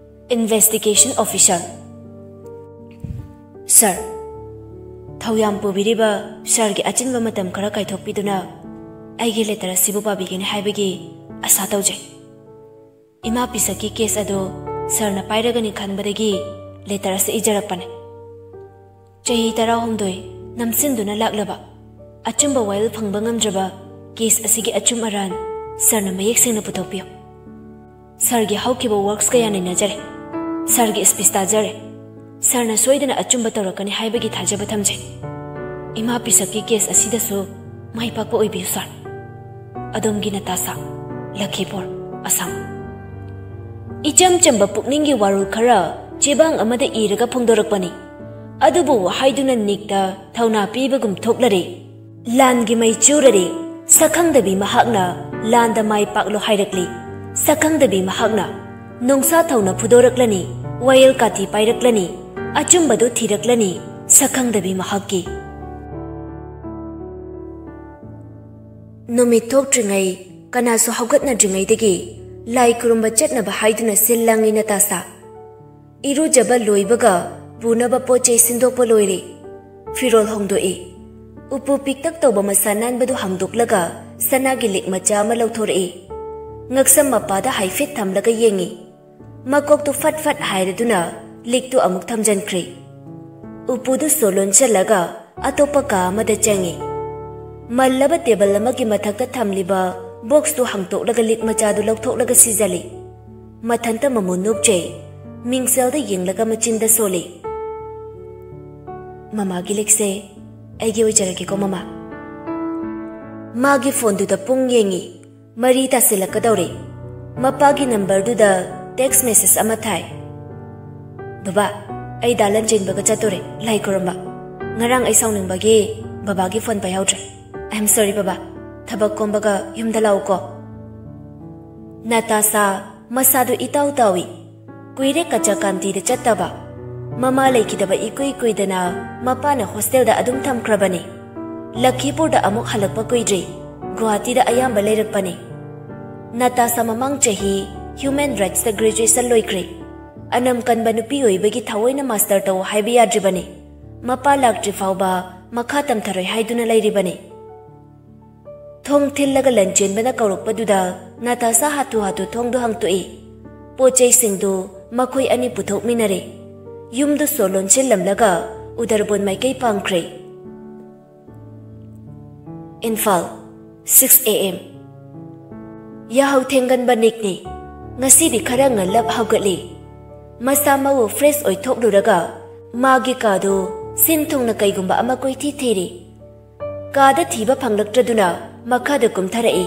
Investigation Officer꯫ Sir, ꯊꯧꯌꯥꯝ ꯄꯨꯕꯤꯔꯤꯕ sirꯒꯤ ꯑꯆꯤꯟꯕ ꯃꯇꯝ ꯈꯔ ꯀꯥꯏꯊꯣꯛꯄꯤꯗꯨꯅ ꯑꯩꯒꯤ letter ꯑꯁꯤꯕꯨ ꯄꯥꯕꯤꯒꯅꯤ ꯍꯥꯏꯕꯒꯤ ꯑꯁꯥ ꯇꯧꯖꯩ꯫ ꯏꯃꯥ ꯄꯤꯁꯛꯀꯤ case ꯑꯗꯨ sirꯅ ꯄꯥꯏꯔꯒꯅꯤ ꯈꯟꯕꯗꯒꯤ letter ꯑꯁꯤ ꯏꯖꯔꯛꯄꯅꯤ꯫ ꯆꯍꯤ ꯇꯔꯥꯍꯨꯝꯗꯣꯏ ꯅꯝꯁꯤꯟꯗꯨꯅ ꯂꯥꯛꯂꯕ, ꯑꯆꯨꯝꯕ ꯋꯥꯌꯦꯜ ꯐꯪꯕ ꯉꯝꯗ꯭ꯔꯕ case ꯑꯁꯤꯒꯤ ꯑꯆꯨꯝ ꯑꯔꯥꯟ sirꯅ ꯃꯌꯦꯛ ꯁꯦꯡꯅ ꯄꯨꯊꯣꯛꯄꯤꯌꯨ꯫ Sirꯒꯤ ꯍꯧꯈꯤꯕ works ꯀꯌꯥ ꯅꯩꯅꯖꯔꯦ꯫ Sirꯒꯤ speech ꯇꯥꯖꯔꯦ꯫ Sirꯅ ꯁꯣꯏꯗꯅ ꯑꯆꯨꯝꯕ ꯇꯧꯔꯛꯀꯅꯤ ꯍꯥꯏꯕꯒꯤ ꯊꯥꯖꯕ ꯊꯝꯖꯩ꯫ ꯏꯃꯥ ꯄꯤꯁꯛꯀꯤ case ꯑꯁꯤꯗꯁꯨ ꯃꯥꯏ ꯄꯥꯛꯄ ꯑꯣꯏꯕꯤꯌꯨ, sir꯫ ꯑꯗꯣꯝꯒꯤ ꯅꯇꯥꯁꯥ, ꯂꯈꯤꯄꯨꯔ, ꯑꯁꯥꯝ꯫" ꯏꯆꯝ ꯆꯝꯕ ꯄꯨꯛꯅꯤꯡꯒꯤ ꯋꯥꯔꯣꯜ ꯈꯔ ꯆꯦꯕꯥꯡ ꯑꯃꯗ ꯏꯔꯒ ꯐꯣꯡꯗꯣꯔꯛꯄꯅꯤ꯫ ꯑꯗꯨꯕꯨ ꯋꯥꯍꯩꯗꯨꯅ ꯅꯤꯛꯇ ꯊꯧꯅꯥ ꯄꯤꯕꯒꯨꯝ ꯊꯣꯛꯂꯔꯦ꯫ ꯂꯥꯟꯒꯤ ꯃꯩ ꯆꯨꯔꯔꯦ꯫ ꯁꯛꯈꯪꯗꯕꯤ ꯃꯍꯥꯛꯅ ꯂꯥꯟꯗ ꯃꯥꯏ ꯄꯥꯛꯂꯣ ꯍꯥꯏꯔꯛꯂꯤ꯫ ꯁꯛꯈꯪꯗꯕꯤ ꯃꯍꯥꯛꯅ ꯅꯣꯡꯁꯥ ꯊꯧꯅ ꯐꯨꯗꯣꯔꯛꯂꯅꯤ, ꯋꯥꯌꯦꯜ ꯀꯥꯇꯤ ꯄꯥꯏꯔꯛꯂꯅꯤ, ꯑꯆꯨꯝꯕꯗꯨ ꯊꯤꯔꯛꯂꯅꯤ꯫ ꯁꯛꯈꯪꯗꯕꯤ ꯃꯍꯥꯛꯀꯤ ꯅꯨꯃꯤꯠ ꯊꯣꯛꯇ꯭ꯔꯤꯉꯩ, ꯀꯅꯥꯁꯨ ꯍꯧꯒꯠꯅꯗ꯭ꯔꯤꯉꯩꯗꯒꯤ ꯂꯥꯏ ꯈꯨꯔꯨꯝꯕ ꯆꯠꯅꯕ ꯍꯥꯏꯗꯨꯅ ꯁꯤꯜ ꯂꯥꯡꯉꯤ ꯅꯇꯥꯁꯥ꯫ ꯏꯔꯨꯖꯕ ꯂꯣꯏꯕꯒ ꯄꯨꯅꯕ ꯄꯣꯠ ꯆꯩ ꯁꯤꯟꯗꯣꯛꯄ ꯂꯣꯏꯔꯦ꯫ ꯐꯤꯔꯣꯜ ꯍꯣꯡꯗꯣꯛꯏ꯫ ꯎꯄꯨ ꯄꯤꯛꯇꯛ ꯇꯧꯕ ꯃꯁꯥ ꯅꯥꯟꯕꯗꯨ ꯍꯥꯡꯗꯣꯛꯂꯒ ꯁꯅꯥꯒꯤ ꯂꯤꯛ ꯃꯆꯥ ꯑꯃ ꯂꯧꯊꯣꯔꯛꯏ꯫ ꯉꯛꯁꯝ ꯃꯄꯥꯗ ꯍꯥꯏꯐꯦꯠ ꯊꯝꯂꯒ ꯌꯦꯡꯏ꯫ ꯃꯀꯣꯛꯇꯨ ꯐꯠ ꯐꯠ ꯍꯥꯏꯔꯗꯨꯅ ꯂꯤꯛꯇꯨ ꯑꯃꯨꯛ ꯊꯝꯖꯤꯟꯈ꯭ꯔꯦ꯫ ꯎꯄꯨꯗꯨ ꯁꯣ ꯂꯣꯟꯁꯤꯜꯂꯒ ꯑꯇꯣꯞꯄ ꯀꯥ ꯑꯃꯗ ꯆꯪꯉꯤ꯫ ꯃꯜꯂꯕ ꯇꯦꯕꯜ ꯑꯃꯒꯤ ꯃꯊꯛꯇ ꯊꯝꯂꯤꯕ ꯕꯣꯛꯁꯇꯨ ꯍꯥꯡꯇꯣꯛꯂꯒ ꯂꯤꯛ ꯃꯆꯥꯗꯨ ꯂꯧꯊꯣꯛꯂꯒ ꯁꯤꯖꯜꯂꯤ꯫ ꯃꯊꯟꯇ ꯃꯃꯨ ꯅꯣꯛꯆꯩ꯫ ꯃꯤꯡꯁꯦꯜꯗ ꯌꯦꯡꯂꯒ ꯃꯆꯤꯟꯗ ꯁꯣꯜꯂꯤ꯫ "ꯃꯃꯥꯒꯤ ꯂꯤꯛꯁꯦ ꯑꯩꯒꯤ ꯑꯣꯏꯖꯔꯒꯦꯀꯣ, ꯃꯃꯥ?" ꯃꯥꯒꯤ ꯐꯣꯟꯗꯨꯗ ꯄꯨꯡ ꯌꯦꯡꯉꯤ꯫ ꯃꯔꯤ ꯇꯥꯁꯤꯜꯂꯛꯀꯗꯧꯔꯦ꯫ ꯃꯄꯥꯒꯤ ꯅꯝꯕꯔꯗꯨꯗ ꯇꯦꯛꯁ ꯃꯦꯁꯦꯖ ꯑꯃ ꯊꯥꯏ꯫ "ꯕꯕꯥ, ꯑꯩ ꯗꯥ ꯂꯟꯆꯦꯟꯕꯒ ꯆꯠꯇꯣꯔꯦ ꯂꯥꯏ ꯈꯨꯔꯨꯝꯕ꯫ ꯉꯔꯥꯡ ꯑꯩ ꯁꯥꯎꯅꯤꯡꯕꯒꯤ ꯕꯕꯥꯒꯤ ꯐꯣꯟ ꯄꯥꯏꯍꯧꯗ꯭ꯔꯦ꯫ I am sorry ꯕꯕꯥ, ꯊꯕꯛ ꯀꯣꯝꯕꯒ ꯌꯨꯝꯗ ꯂꯥꯛꯎꯀꯣ꯫" ꯅꯥꯇꯥꯁꯥ ꯃꯁꯥꯗꯨ ꯏꯇꯥꯎ ꯇꯥꯎꯏ꯫ ꯀꯨꯏꯔꯦ ꯀꯆꯥꯀꯥꯟꯇꯤꯗ ꯆꯠꯇꯕ꯫ ꯃꯃꯥ ꯂꯩꯈꯤꯗꯕ ꯏꯀꯨꯏ ꯀꯨꯏꯗꯅ ꯃꯄꯥꯅ ꯍꯣꯁꯇꯦꯜꯗ ꯑꯗꯨꯝ ꯊꯝꯈ꯭ꯔꯕꯅꯤ꯫ ꯂꯈꯤꯄꯨꯔꯗ ꯑꯃꯨꯛ ꯍꯜꯂꯛꯄ ꯀꯨꯏꯗ꯭ꯔꯤ꯫ ꯒꯨꯋꯥꯍꯥꯇꯤꯗ ꯑꯌꯥꯝꯕ ꯂꯩꯔꯛꯄꯅꯤ꯫ ꯅꯥꯇꯥꯁꯥ ꯃꯃꯥꯡ ꯆꯍꯤ ꯍ꯭ꯌꯨꯃꯦꯟ ꯔꯥꯏꯠꯁꯇ ꯒ꯭ꯔꯦꯖꯨꯑꯦꯁꯟ ꯂꯣꯏꯈ꯭ꯔꯦ꯫ ꯑꯅꯝ ꯀꯟꯕ ꯅꯨꯄꯤ ꯑꯣꯏꯕꯒꯤ ꯊꯑꯣꯏꯅ ꯃꯥꯁꯇꯔ ꯇꯧ ꯍꯥꯏꯕ ꯌꯥꯗ꯭ꯔꯤꯕꯅꯤ꯫ ꯃꯄꯥ ꯂꯥꯛꯇ꯭ꯔꯤ ꯐꯥꯎꯕ ꯃꯈꯥ ꯇꯝꯊꯔꯣꯏ ꯍꯥꯏꯗꯨꯅ ꯂꯩꯔꯤꯕꯅꯤ꯫ ꯊꯣꯡ ꯊꯤꯜꯂꯒ ꯂꯟꯆꯦꯟꯕꯅ ꯀꯧꯔꯛꯄꯗꯨꯗ ꯅꯥꯇꯥꯁꯥ ꯍꯥꯊꯨ ꯍꯥꯊꯨ ꯊꯣꯡꯗꯨ ꯍꯥꯡꯇꯣꯛꯏ꯫ ꯄꯣꯠ ꯆꯩꯁꯤꯡꯗꯨ ꯃꯈꯣꯏ ꯑꯅꯤ ꯄꯨꯊꯣꯛꯃꯤꯟꯅꯔꯦ꯫ ꯌꯨꯝꯗꯨ ꯁꯣ ꯂꯣꯟꯁꯤꯜꯂꯝꯂꯒ ꯎꯗꯔꯕꯣꯟ ꯃꯥꯏꯀꯩ ꯄꯥꯡꯈ꯭ꯔꯦ꯫ Imphal, six A M꯫ ꯌꯥꯍꯧ ꯊꯦꯡꯒꯟꯕ ꯅꯤꯛꯅꯤ꯫ ꯉꯁꯤꯗꯤ ꯈꯔ ꯉꯜꯂꯞ ꯍꯧꯒꯠꯂꯤ꯫ ꯃꯁꯥ ꯃꯎ ꯐ꯭ꯔꯦꯁ ꯑꯣꯏꯊꯣꯛꯂꯨꯔꯒ ꯃꯥꯒꯤ ꯀꯥꯗꯨ ꯁꯤꯟ ꯊꯨꯡꯅ ꯀꯩꯒꯨꯝꯕ ꯑꯃ ꯀꯣꯏꯊꯤ ꯊꯤꯔꯤ꯫ ꯀꯥꯗ ꯊꯤꯕ ꯐꯪꯂꯛꯇ꯭ꯔꯗꯨꯅ ꯃꯈꯥꯗ ꯀꯨꯝꯊꯔꯛꯏ꯫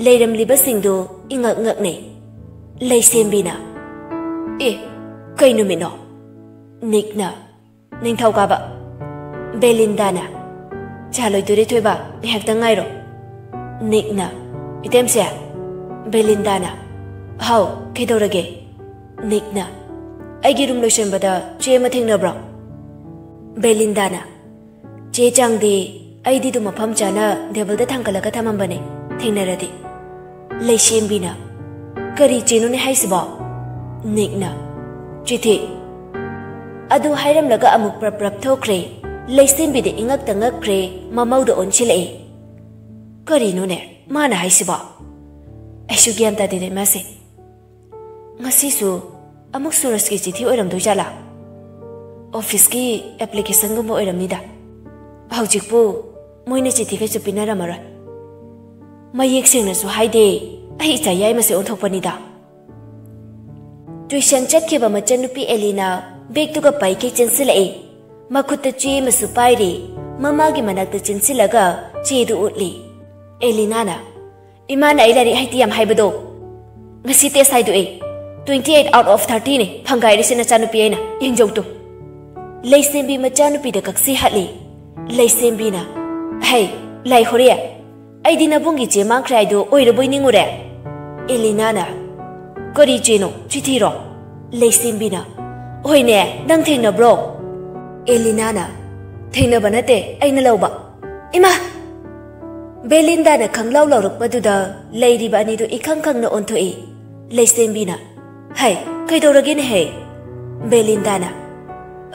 ꯂꯩꯔꯝꯂꯤꯕꯁꯤꯡꯗꯨ ꯏꯉꯛ ꯉꯛꯅꯩ꯫ ꯂꯩꯁꯦꯝꯕꯤꯅ, "ꯑꯦ, ꯀꯩ ꯅꯨꯃꯤꯠꯅꯣ?" ꯅꯤꯛꯅ, "ꯅꯤꯡꯊꯧꯀꯥꯕ꯫" ꯕꯦꯂꯤꯟꯗꯥꯅ, "ꯆꯥ ꯂꯣꯏꯗꯣꯔꯦ ꯊꯣꯏꯕ, ꯉꯥꯏꯍꯥꯛꯇꯪ ꯉꯥꯏꯔꯣ꯫" ꯅꯤꯛꯅ, "ꯏꯇꯦꯝꯁꯦ꯫" ꯕꯦꯂꯤꯟꯗꯥꯅ, "ꯍꯥꯎ, ꯀꯩꯗꯧꯔꯒꯦ?" ꯅꯤꯛꯅ, "ꯑꯩꯒꯤ ꯔꯨꯝ ꯂꯣꯏꯁꯟꯕꯗ ꯆꯦ ꯑꯃ ꯊꯦꯡꯅꯕ꯭ꯔꯣ?" ꯕꯦꯂꯤꯟꯗꯥꯅ, "ꯆꯦ ꯆꯥꯡꯗꯤ ꯑꯩꯗꯤ ꯑꯗꯨꯝ ꯃꯐꯝ ꯆꯥꯅ ꯇꯦꯕꯜꯗ ꯊꯥꯡꯒꯠꯂꯒ ꯊꯝꯃꯝꯕꯅꯦ, ꯊꯦꯡꯅꯔꯗꯤ꯫" ꯂꯩꯁꯦꯝꯕꯤꯅ, "ꯀꯔꯤ ꯆꯦꯅꯣꯅꯦ ꯍꯥꯏꯁꯤꯕꯣ?" ꯅꯤꯛꯅ, "ꯆꯤꯊꯤ꯫" ꯑꯗꯨ ꯍꯥꯏꯔꯝꯂꯒ ꯑꯃꯨꯛ ꯄ꯭ꯔꯞ ꯄ꯭ꯔꯞ ꯊꯣꯛꯈ꯭ꯔꯦ꯫ ꯂꯩꯁꯦꯝꯕꯤꯗ ꯏꯉꯛꯇ ꯉꯛꯈ꯭ꯔꯦ, ꯃꯃꯧꯗ ꯑꯣꯟꯁꯤꯜꯂꯛꯏ꯫ "ꯀꯔꯤꯅꯣꯅꯦ ꯃꯥꯅ ꯍꯥꯏꯁꯤꯕꯣ? ꯑꯩꯁꯨ ꯒ꯭ꯌꯥꯟ ꯇꯥꯗꯦꯅꯦ ꯃꯥꯁꯦ꯫ ꯉꯁꯤꯁꯨ ꯑꯃꯨꯛ ꯁꯨꯔꯖꯀꯤ ꯆꯤꯊꯤ ꯑꯣꯏꯔꯝꯗꯣꯏ ꯖꯥꯠꯂꯥ? ꯑꯣꯐꯤꯁꯀꯤ ꯑꯦꯄ꯭ꯂꯤꯀꯦꯁꯟꯒꯨꯝꯕ ꯑꯣꯏꯔꯝꯅꯤꯗ꯫" ꯍꯧꯖꯤꯛꯄꯨ ꯃꯣꯏꯅ ꯆꯤꯊꯤ ꯀꯩꯁꯨ ꯄꯤꯅꯔꯝꯃꯔꯣꯏ꯫ ꯃꯌꯦꯛ ꯁꯦꯡꯅꯁꯨ ꯍꯥꯏꯗꯦ, ꯑꯩ ꯏꯆꯥ ꯌꯥꯏꯃꯁꯦ ꯑꯣꯟꯊꯣꯛꯄꯅꯤꯗ꯫ ꯇ꯭ꯌꯨꯁꯟ ꯆꯠꯈꯤꯕ ꯃꯆꯟꯅꯨꯄꯤ ꯑꯦꯂꯤꯅꯥ ꯕꯦꯒꯇꯨꯒ ꯄꯥꯏꯈꯩ ꯆꯦꯟꯁꯤꯜꯂꯛꯏ꯫ ꯃꯈꯨꯠꯇ ꯆꯦ ꯑꯃꯁꯨ ꯄꯥꯏꯔꯤ꯫ ꯃꯃꯥꯒꯤ ꯃꯅꯥꯛꯇ ꯆꯦꯟꯁꯤꯜꯂꯒ ꯆꯦꯗꯨ ꯎꯠꯂꯤ꯫ ꯑꯦꯂꯤꯅꯥꯅ, "ꯏꯃꯥꯅ ꯑꯩ ꯂꯥꯏꯔꯤꯛ ꯍꯩꯇꯦ ꯌꯥꯝ ꯍꯥꯏꯕꯗꯣ, ꯉꯁꯤ test ꯍꯥꯏꯗꯣꯛꯑꯦ꯫ Twenty eight out of thirty ꯅꯦ ꯐꯪꯒꯥꯏꯔꯤꯁꯦ ꯅꯆꯥꯅꯨꯄꯤ ꯑꯩꯅ꯫ ꯌꯦꯡꯖꯧ ꯇꯨ꯫" ꯂꯩꯁꯦꯝꯕꯤ ꯃꯆꯥꯅꯨꯄꯤꯗ ꯀꯛꯁꯤ ꯍꯥꯠꯂꯤ꯫ ꯂꯩꯁꯦꯝꯕꯤꯅ, "ꯍꯩ, ꯂꯥꯏ ꯍꯣꯔꯦ, ꯑꯩꯗꯤ ꯅꯕꯨꯡꯒꯤ ꯆꯦ ꯃꯥꯡꯈ꯭ꯔꯦ ꯍꯥꯏꯗꯣ ꯑꯣꯏꯔꯕꯣꯏ ꯅꯤꯡꯉꯨꯔꯦ?" ꯑꯦꯂꯤꯅꯥꯅ, "ꯀꯔꯤ ꯆꯦꯅꯣ? ꯆꯤꯊꯤꯔꯣ?" ꯂꯩꯁꯦꯝꯕꯤꯅ, "ꯍꯣꯏꯅꯦ, ꯅꯪ ꯊꯦꯡꯅꯕ꯭ꯔꯣ?" ꯑꯦꯂꯤꯅꯥꯅ, "ꯊꯦꯡꯅꯕ ꯅꯠꯇꯦ, ꯑꯩꯅ ꯂꯧꯕ꯫" ꯏꯃꯥ! ꯕꯦꯂꯤꯟꯗꯥꯅ ꯈꯪꯂꯥꯎ ꯂꯥꯎꯔꯛꯄꯗꯨꯗ ꯂꯩꯔꯤꯕ ꯑꯅꯤꯗꯨ ꯏꯈꯪ ꯈꯪꯅ ꯑꯣꯟꯊꯣꯛꯏ꯫ ꯂꯩꯁꯦꯝꯕꯤꯅ, "ꯍꯩ, ꯀꯩꯗꯧꯔꯒꯦꯅꯦꯍꯦ?" ꯕꯦꯂꯤꯟꯗꯥꯅ,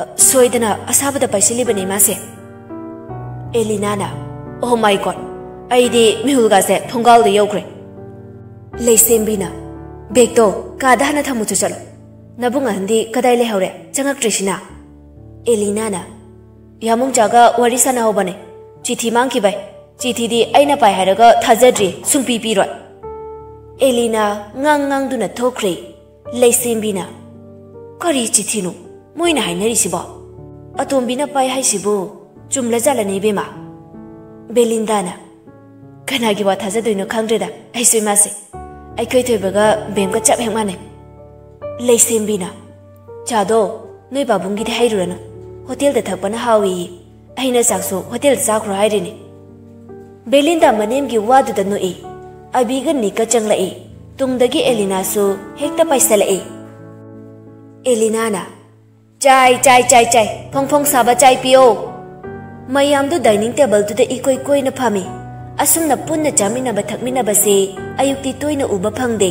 "ꯑ, ꯁꯣꯏꯗꯅ ꯑꯁꯥꯕꯗ ꯄꯥꯏꯁꯤꯜꯂꯤꯕꯅꯤ ꯃꯥꯁꯦ꯫" ꯑꯦꯂꯤꯅꯥꯅ, "Oh my God, ꯑꯩꯗꯤ ꯃꯤꯍꯨꯜꯒꯥꯁꯦ ꯊꯣꯡꯒꯥꯜꯗ ꯌꯧꯈ꯭ꯔꯦ꯫" ꯂꯩꯁꯦꯝꯕꯤꯅ, "ꯕꯦꯒꯇꯣ ꯀꯥꯗ ꯍꯥꯟꯅ ꯊꯝꯃꯨꯆꯣ ꯆꯠꯂꯣ꯫ ꯅꯕꯨꯡ ꯑꯍꯟꯗꯤ ꯀꯗꯥꯏ ꯂꯩꯍꯧꯔꯦ? ꯆꯪꯉꯛꯇ꯭ꯔꯤꯁꯤꯅ?" ꯑꯦꯂꯤꯅꯥꯅ, "ꯌꯥꯃꯨꯡꯆꯥꯒ ꯋꯥꯔꯤ ꯁꯥꯟꯅꯍꯧꯕꯅꯦ꯫ ꯆꯤꯊꯤ ꯃꯥꯡꯈꯤꯕꯩ꯫ ꯆꯤꯊꯤꯗꯤ ꯑꯩꯅ ꯄꯥꯏ ꯍꯥꯏꯔꯒ ꯊꯥꯖꯗ꯭ꯔꯤ, ꯁꯨꯡꯄꯤ ꯄꯤꯔꯣꯏ꯫" ꯑꯦꯂꯤꯅꯥ ꯉꯥꯡ ꯉꯥꯡꯗꯨꯅ ꯊꯣꯛꯈ꯭ꯔꯦ꯫ ꯂꯩꯁꯦꯝꯕꯤꯅ, "ꯀꯔꯤ ꯆꯤꯊꯤꯅꯣ ꯃꯣꯏꯅ ꯍꯥꯏꯅꯔꯤꯁꯤꯕꯣ? ꯑꯇꯣꯝꯕꯤꯅ ꯄꯥꯏ ꯍꯥꯏꯁꯤꯕꯨ ꯆꯨꯝꯂꯖꯥꯠꯂꯅꯦ ꯏꯕꯦꯝꯃ?" ꯕꯦꯂꯤꯟꯗꯥꯅ, "ꯀꯅꯥꯒꯤ ꯋꯥ ꯊꯥꯖꯗꯣꯏꯅꯣ ꯈꯪꯗ꯭ꯔꯦꯗ ꯑꯩꯁꯨ ꯏꯃꯥꯁꯦ꯫ ꯑꯩꯈꯣꯏ ꯊꯣꯏꯕꯒ ꯕꯦꯝꯒ ꯆꯞ ꯍꯦꯛ ꯃꯥꯟꯅꯩ꯫" ꯂꯩꯁꯦꯝꯕꯤꯅ, "ꯆꯥꯗꯣ ꯅꯣꯏ ꯄꯥꯕꯨꯡꯒꯤꯗꯤ ꯍꯩꯔꯨꯔꯅꯨ, ꯍꯣꯇꯦꯜꯗ ꯊꯛꯄꯅ ꯍꯥꯎꯏꯌꯦ꯫ ꯑꯩꯅ ꯆꯥꯛꯁꯨ ꯍꯣꯇꯦꯜꯗ ꯆꯥꯈ꯭ꯔꯣ ꯍꯥꯏꯔꯤꯅꯦ꯫" ꯕꯦꯂꯤꯟꯗꯥ ꯃꯅꯦꯝꯒꯤ ꯋꯥꯗꯨꯗ ꯅꯣꯛꯏ꯫ ꯑꯕꯤꯒ ꯅꯤꯛꯀ ꯆꯪꯂꯛꯏ꯫ ꯇꯨꯡꯗꯒꯤ ꯑꯦꯂꯤꯅꯥꯁꯨ ꯍꯦꯛꯇ ꯄꯥꯏꯁꯜꯂꯛꯏ꯫ ꯑꯦꯂꯤꯅꯥꯅ, "ꯆꯥꯏ, ꯆꯥꯏ, ꯆꯥꯏ, ꯆꯥꯏ, ꯐꯣꯡ ꯐꯣꯡ ꯁꯥꯕ ꯆꯥꯏ ꯄꯤꯌꯣ꯫" ꯃꯌꯥꯝꯗꯨ ꯗꯥꯏꯅꯤꯡ ꯇꯦꯕꯜꯗꯨꯗ ꯏꯀꯣꯏ ꯀꯣꯏꯅ ꯐꯝꯃꯤ꯫ ꯑꯁꯨꯝꯅ ꯄꯨꯟꯅ ꯆꯥꯃꯤꯟꯅꯕ ꯊꯛꯃꯤꯟꯅꯕꯁꯦ ꯑꯌꯨꯛꯇꯤ ꯇꯣꯏꯅ ꯎꯕ ꯐꯪꯗꯦ꯫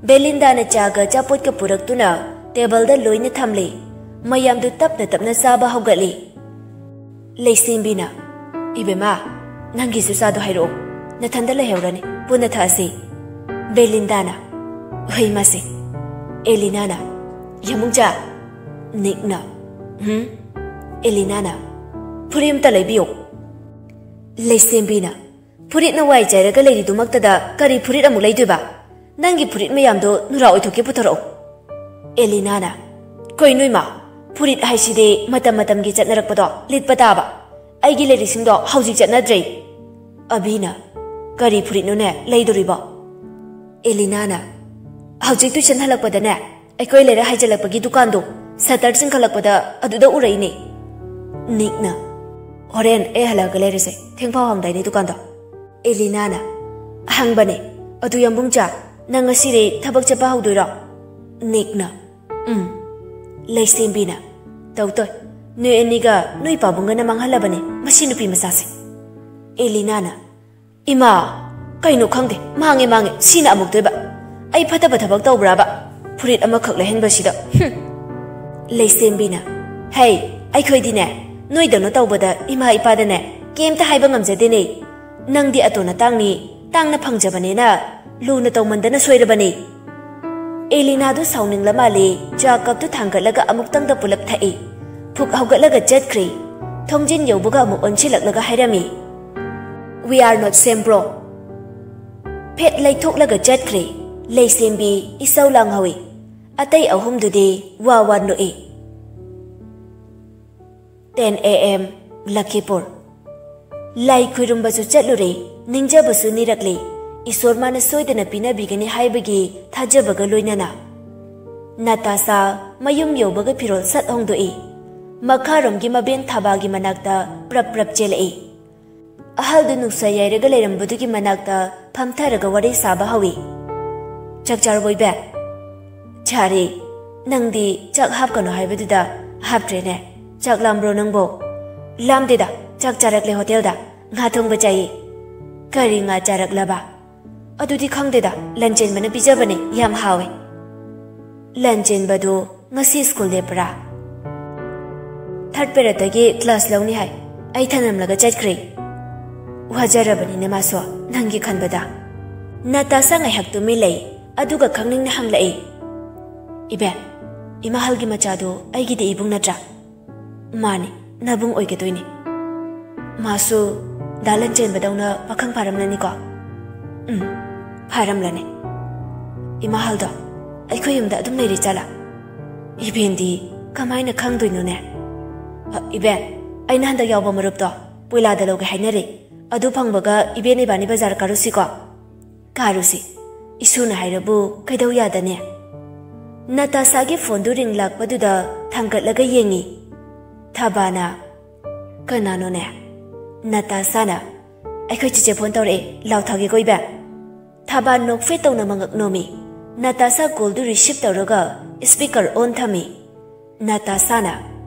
ꯕꯦꯂꯤꯟꯗꯥꯅ ꯆꯥꯒ ꯑꯆꯥꯄꯣꯠꯀ ꯄꯨꯔꯛꯇꯨꯅ ꯇꯦꯕꯜꯗ ꯂꯣꯏꯅ ꯊꯝꯂꯦ꯫ ꯃꯌꯥꯝꯗꯨ ꯇꯞꯅ ꯇꯞꯅ ꯆꯥꯕ ꯍꯧꯒꯠꯂꯤ꯫ ꯂꯩꯁꯦꯝꯕꯤꯅ, "ꯏꯕꯦꯝꯃ, ꯅꯪꯒꯤꯁꯨ ꯆꯥꯗꯣ ꯍꯥꯏꯔꯛꯑꯣ꯫ ꯅꯊꯟꯗ ꯂꯩꯍꯧꯔꯅꯤ, ꯄꯨꯟꯅ ꯊꯛꯑꯁꯤ꯫" ꯕꯦꯂꯤꯟꯗꯥꯅ, "ꯍꯣꯏ, ꯃꯥꯁꯦ꯫" ꯑꯦꯂꯤꯅꯥꯅ, "ꯌꯥꯃꯨꯡꯆꯥ꯫" ꯅꯤꯛꯅ, "ꯍꯨꯝ?" ꯑꯦꯂꯤꯅꯥꯅ, ꯐꯨꯔꯤꯠ ꯑꯝꯇ ꯂꯩꯕꯤꯌꯨ꯫ ꯂꯩꯁꯦꯝꯕꯤꯅ, ꯐꯨꯔꯤꯠꯅ ꯋꯥꯏ ꯆꯥꯏꯔꯒ ꯂꯩꯔꯤꯗꯨꯃꯛꯇꯗ ꯀꯔꯤ ꯐꯨꯔꯤꯠ ꯑꯃꯨꯛ ꯂꯩꯗꯣꯏꯕ? ꯅꯪꯒꯤ ꯐꯨꯔꯤꯠ ꯃꯌꯥꯝꯗꯣ ꯅꯨꯔꯥ ꯑꯣꯏꯊꯣꯛꯀꯦ ꯄꯨꯊꯣꯔꯛꯑꯣ꯫ ꯑꯦꯂꯤꯅꯥꯅ, ꯀꯩꯅꯣ ꯏꯃꯥ, ꯐꯨꯔꯤꯠ ꯍꯥꯏꯁꯤꯗꯤ ꯃꯇꯝ ꯃꯇꯝꯒꯤ ꯆꯠꯅꯔꯛꯄꯗꯣ ꯂꯤꯠꯄ ꯇꯥꯕ꯫ ꯑꯩꯒꯤ ꯂꯩꯔꯤꯛꯁꯤꯡꯗꯣ ꯍꯧꯖꯤꯛ ꯆꯠꯅꯗ꯭ꯔꯦ꯫ ꯑꯕꯤꯅ, ꯀꯔꯤ ꯐꯨꯔꯤꯠꯅꯣꯅꯦ ꯂꯩꯗꯣꯔꯤꯕꯣ? ꯑꯦꯂꯤꯅꯥꯅ, ꯍꯧꯖꯤꯛ ꯇꯨꯏꯁꯟ ꯍꯜꯂꯛꯄꯗꯅꯦ, ꯑꯩꯈꯣꯏ ꯂꯩꯔꯛ ꯍꯥꯏꯖꯤꯜꯂꯛꯄꯒꯤ ꯗꯨꯀꯥꯟꯗꯣ ꯁꯇꯔ ꯆꯤꯡꯈꯠꯂꯛꯄꯗ ꯑꯗꯨꯗ ꯎꯔꯛꯏꯅꯦ꯫ ꯅꯤꯛꯅ, ꯍꯣꯔꯦꯟ ꯑꯩ ꯍꯜꯂꯛꯑꯒ ꯂꯩꯔꯁꯦ, ꯊꯦꯡꯐꯥꯎ ꯍꯥꯡꯗꯥꯏꯅꯦ ꯗꯨꯀꯥꯟꯗꯣ? ꯑꯦꯂꯤꯅꯥꯅ, ꯍꯪꯕꯅꯦ, ꯑꯗꯨ ꯌꯥꯝꯕꯨꯡꯆꯥ, ꯅꯪ ꯉꯁꯤꯗꯤ ꯊꯕꯛ ꯆꯠꯄ ꯍꯧꯗꯣꯏꯔꯣ? ꯅꯤꯛꯅ, ꯎꯝ꯫ ꯂꯩꯁꯦꯝꯕꯤꯅ, ꯇꯧ ꯇꯧ, ꯅꯣꯏ ꯑꯅꯤꯒ ꯅꯣꯏ ꯄꯥꯕꯨꯡꯒꯅ ꯃꯥꯡꯍꯜꯂꯕꯅꯦ ꯃꯁꯤ ꯅꯨꯄꯤ ꯃꯆꯥꯁꯦ꯫ ꯑꯦꯂꯤꯅꯥꯅ, ꯏꯃꯥ, ꯀꯩꯅꯣ ꯈꯪꯗꯦ, ꯃꯥꯡꯉꯦ ꯃꯥꯡꯉꯦ, ꯁꯤꯅ ꯑꯃꯨꯛꯇꯣꯏꯕ꯫ ꯑꯩ ꯐꯠꯇꯕ ꯊꯕꯛ ꯇꯧꯕ꯭ꯔꯥꯕ? ꯐꯨꯔꯤꯠ ꯑꯃꯈꯛ ꯂꯩꯍꯟꯕꯁꯤꯗ꯫ ꯍꯨꯝ꯫ ꯂꯩꯁꯦꯝꯕꯤꯅ, ꯍꯩ, ꯑꯩꯈꯣꯏꯗꯤꯅꯦ, ꯅꯣꯏꯗꯧꯅ ꯇꯧꯕꯗ ꯏꯃꯥ ꯏꯄꯥꯗꯅꯦ ꯀꯩꯝꯇ ꯍꯥꯏꯕ ꯉꯝꯖꯗꯦꯅꯦ꯫ ꯅꯪꯗꯤ ꯑꯇꯣꯟ ꯑꯇꯥꯡꯅꯤ, ꯇꯥꯡꯅ ꯐꯪꯖꯕꯅꯦꯅ ꯂꯨꯅ ꯇꯧꯃꯟꯗꯅ ꯁꯣꯏꯔꯕꯅꯦ꯫ ꯑꯦꯂꯤꯅꯥꯗꯨ ꯁꯥꯎꯅꯤꯡꯂ ꯃꯥꯜꯂꯦ, ꯆꯥ ꯀꯞꯇꯨ ꯊꯥꯡꯒꯠꯂꯒ ꯑꯃꯨꯛꯇꯪꯗ ꯄꯨꯂꯞ ꯊꯛꯏ꯫ ꯐꯨꯛ ꯍꯧꯒꯠꯂꯒ ꯆꯠꯈ꯭ꯔꯦ꯫ ꯊꯣꯡꯖꯤꯟ ꯌꯧꯕꯒ ꯑꯃꯨꯛ ꯑꯣꯟꯁꯤꯜꯂꯛꯂꯒ ꯍꯥꯏꯔꯝꯃꯤ, "We are not same bro." ꯐꯦꯠ ꯂꯩꯊꯣꯛꯂꯒ ꯆꯠꯈ꯭ꯔꯦ꯫ ꯂꯩꯁꯦꯝꯕꯤ ꯏꯁꯧ ꯂꯥꯡꯍꯧꯏ꯫ ꯑꯇꯩ ꯑꯍꯨꯝꯗꯨꯗꯤ ꯋꯥ ꯋꯥ ꯅꯣꯛꯏ꯫ Ten A M, ꯂꯈꯤꯄꯨꯔ꯫ ꯂꯥꯏ ꯈꯨꯔꯨꯝꯕꯁꯨ ꯆꯠꯂꯨꯔꯦ, ꯅꯤꯡꯖꯕꯁꯨ ꯅꯤꯔꯛꯂꯦ꯫ ꯏꯁꯣꯔ ꯃꯥꯅ ꯁꯣꯏꯗꯅ ꯄꯤꯅꯕꯤꯒꯅꯤ ꯍꯥꯏꯕꯒꯤ ꯊꯥꯖꯕꯒ ꯂꯣꯏꯅꯅ꯫ ꯅꯥꯇꯥꯁꯥ ꯃꯌꯨꯝ ꯌꯧꯕꯒ ꯐꯤꯔꯣꯜ ꯁꯠ ꯍꯣꯡꯗꯣꯛꯏ꯫ ꯃꯈꯥꯔꯣꯝꯒꯤ ꯃꯕꯦꯟ ꯊꯥꯕꯥꯒꯤ ꯃꯅꯥꯛꯇ ꯄ꯭ꯔꯞ ꯄ꯭ꯔꯞ ꯆꯦꯜꯂꯛꯏ꯫ ꯑꯍꯜꯗꯨ ꯅꯨꯡꯁꯥ ꯌꯥꯏꯔꯒ ꯂꯩꯔꯝꯕꯗꯨꯒꯤ ꯃꯅꯥꯛꯇ ꯐꯝꯊꯔꯒ ꯋꯥꯔꯤ ꯁꯥꯕ ꯍꯧꯏ꯫ "ꯆꯥꯛ ꯆꯥꯔꯕꯣ ꯏꯕꯦ?" "ꯆꯥꯔꯦ꯫ ꯅꯪꯗꯤ ꯆꯥꯛ ꯍꯥꯞꯀꯅꯨ ꯍꯥꯏꯕꯗꯨꯗ ꯍꯥꯞꯇ꯭ꯔꯦꯅꯦ꯫ ꯆꯥꯛ ꯂꯥꯝꯕ꯭ꯔꯣ ꯅꯪꯕꯣ?" "ꯂꯥꯝꯗꯦꯗ, ꯆꯥꯛ ꯆꯥꯔꯛꯂꯦ ꯍꯣꯇꯦꯜꯗ꯫ ꯉꯥ ꯊꯣꯡꯕ ꯆꯥꯏꯌꯦ꯫" "ꯀꯔꯤ ꯉꯥ ꯆꯥꯔꯛꯂꯕ?" "ꯑꯗꯨꯗꯤ ꯈꯪꯗꯦꯗ, ꯂꯟꯆꯦꯟꯕꯅ ꯄꯤꯖꯕꯅꯦ, ꯌꯥꯝ ꯍꯥꯎꯋꯦ꯫" "ꯂꯟꯆꯦꯟꯕꯗꯨ ꯉꯁꯤ ꯁ꯭ꯀꯨꯜ ꯂꯦꯞꯄ꯭ꯔꯥ?" "ꯊꯥꯔꯠ ꯄꯦꯔꯠꯇꯒꯤ ꯀ꯭ꯂꯥꯁ ꯂꯧꯅꯤ ꯍꯥꯏ꯫ ꯑꯩ ꯊꯅꯝꯂꯒ ꯆꯠꯈ꯭ꯔꯦ꯫" "ꯋꯥꯖꯔꯕꯅꯤꯅꯦ ꯃꯥꯁꯨ, ꯅꯪꯒꯤ ꯈꯟꯕꯗ꯫" ꯅꯥꯇꯥꯁꯥ ꯉꯥꯏꯍꯥꯛ ꯇꯨꯃꯤꯟ ꯂꯩ, ꯑꯗꯨꯒ ꯈꯪꯅꯤꯡꯅ ꯍꯪꯂꯛꯏ, "ꯏꯕꯦ, ꯏꯃꯥꯍꯜꯒꯤ ꯃꯆꯥꯗꯨ ꯑꯩꯒꯤꯗꯤ ꯏꯕꯨꯡ ꯅꯠꯇ꯭ꯔꯥ?" "ꯃꯥꯅꯤ, ꯅꯕꯨꯡ ꯑꯣꯏꯒꯗꯣꯏꯅꯤ꯫" ꯃꯥꯁꯨ ꯗꯥ ꯂꯟꯆꯦꯟꯕꯗꯧꯅ ꯄꯥꯈꯪ ꯐꯥꯔꯝꯂꯅꯤꯀꯣ? ꯎꯝ, ꯐꯥꯔꯝꯂꯅꯤ꯫ ꯏꯃꯥ ꯍꯜꯗꯣ ꯑꯩꯈꯣꯏ ꯌꯨꯝꯗ ꯑꯗꯨꯝ ꯂꯩꯔꯤ ꯖꯥꯠꯂꯥ? ꯏꯕꯦꯟꯗꯤ ꯀꯃꯥꯏꯅ ꯈꯪꯗꯣꯏꯅꯣꯅꯦ? ꯑ, ꯏꯕꯦꯟ, ꯑꯩꯅ ꯍꯟꯗꯛ ꯌꯥꯎꯕ ꯃꯔꯨꯞꯇꯣ ꯄꯣꯏꯂꯥꯗ ꯂꯧꯒꯦ ꯍꯥꯏꯅꯔꯤ꯫ ꯑꯗꯨ ꯐꯪꯕꯒ ꯏꯕꯦꯟ ꯏꯕꯥꯅꯤ ꯕꯖꯥꯔ ꯀꯥꯔꯨꯁꯤꯀꯣ? ꯀꯥꯔꯨꯁꯤ꯫ ꯏꯁꯨꯅ ꯍꯥꯏꯔꯕꯨ ꯀꯩꯗꯧ ꯌꯥꯗꯅꯤ? ꯅꯇꯥꯁꯥꯒꯤ ꯐꯣꯟꯗꯨ ꯔꯤꯡ ꯂꯥꯛꯄꯗꯨꯗ ꯊꯥꯡꯒꯠꯂꯒ ꯌꯦꯡꯉꯤ꯫ ꯊꯕꯥꯅ, "ꯀꯅꯥꯅꯣꯅꯦ?" ꯅꯇꯥꯁꯥꯅ, "ꯑꯩꯈꯣꯏ ꯆꯤꯆꯦ ꯐꯣꯟ ꯇꯧꯔꯛꯑꯦ, ꯂꯥꯎ ꯊꯥꯒꯦꯀꯣ ꯏꯕꯦꯟ?" ꯊꯕꯥ ꯅꯣꯛꯐꯦꯠ ꯇꯧꯅ ꯃꯉꯛ ꯅꯣꯝꯃꯤ꯫ ꯅꯇꯥꯁꯥ ꯀꯣꯜꯗꯨ ꯔꯤꯁꯤꯞ ꯇꯧꯔꯒ ꯁ꯭ꯄꯤꯀꯔ ꯑꯣꯟ ꯊꯝꯃꯤ꯫ ꯅꯇꯥꯁꯥꯅ,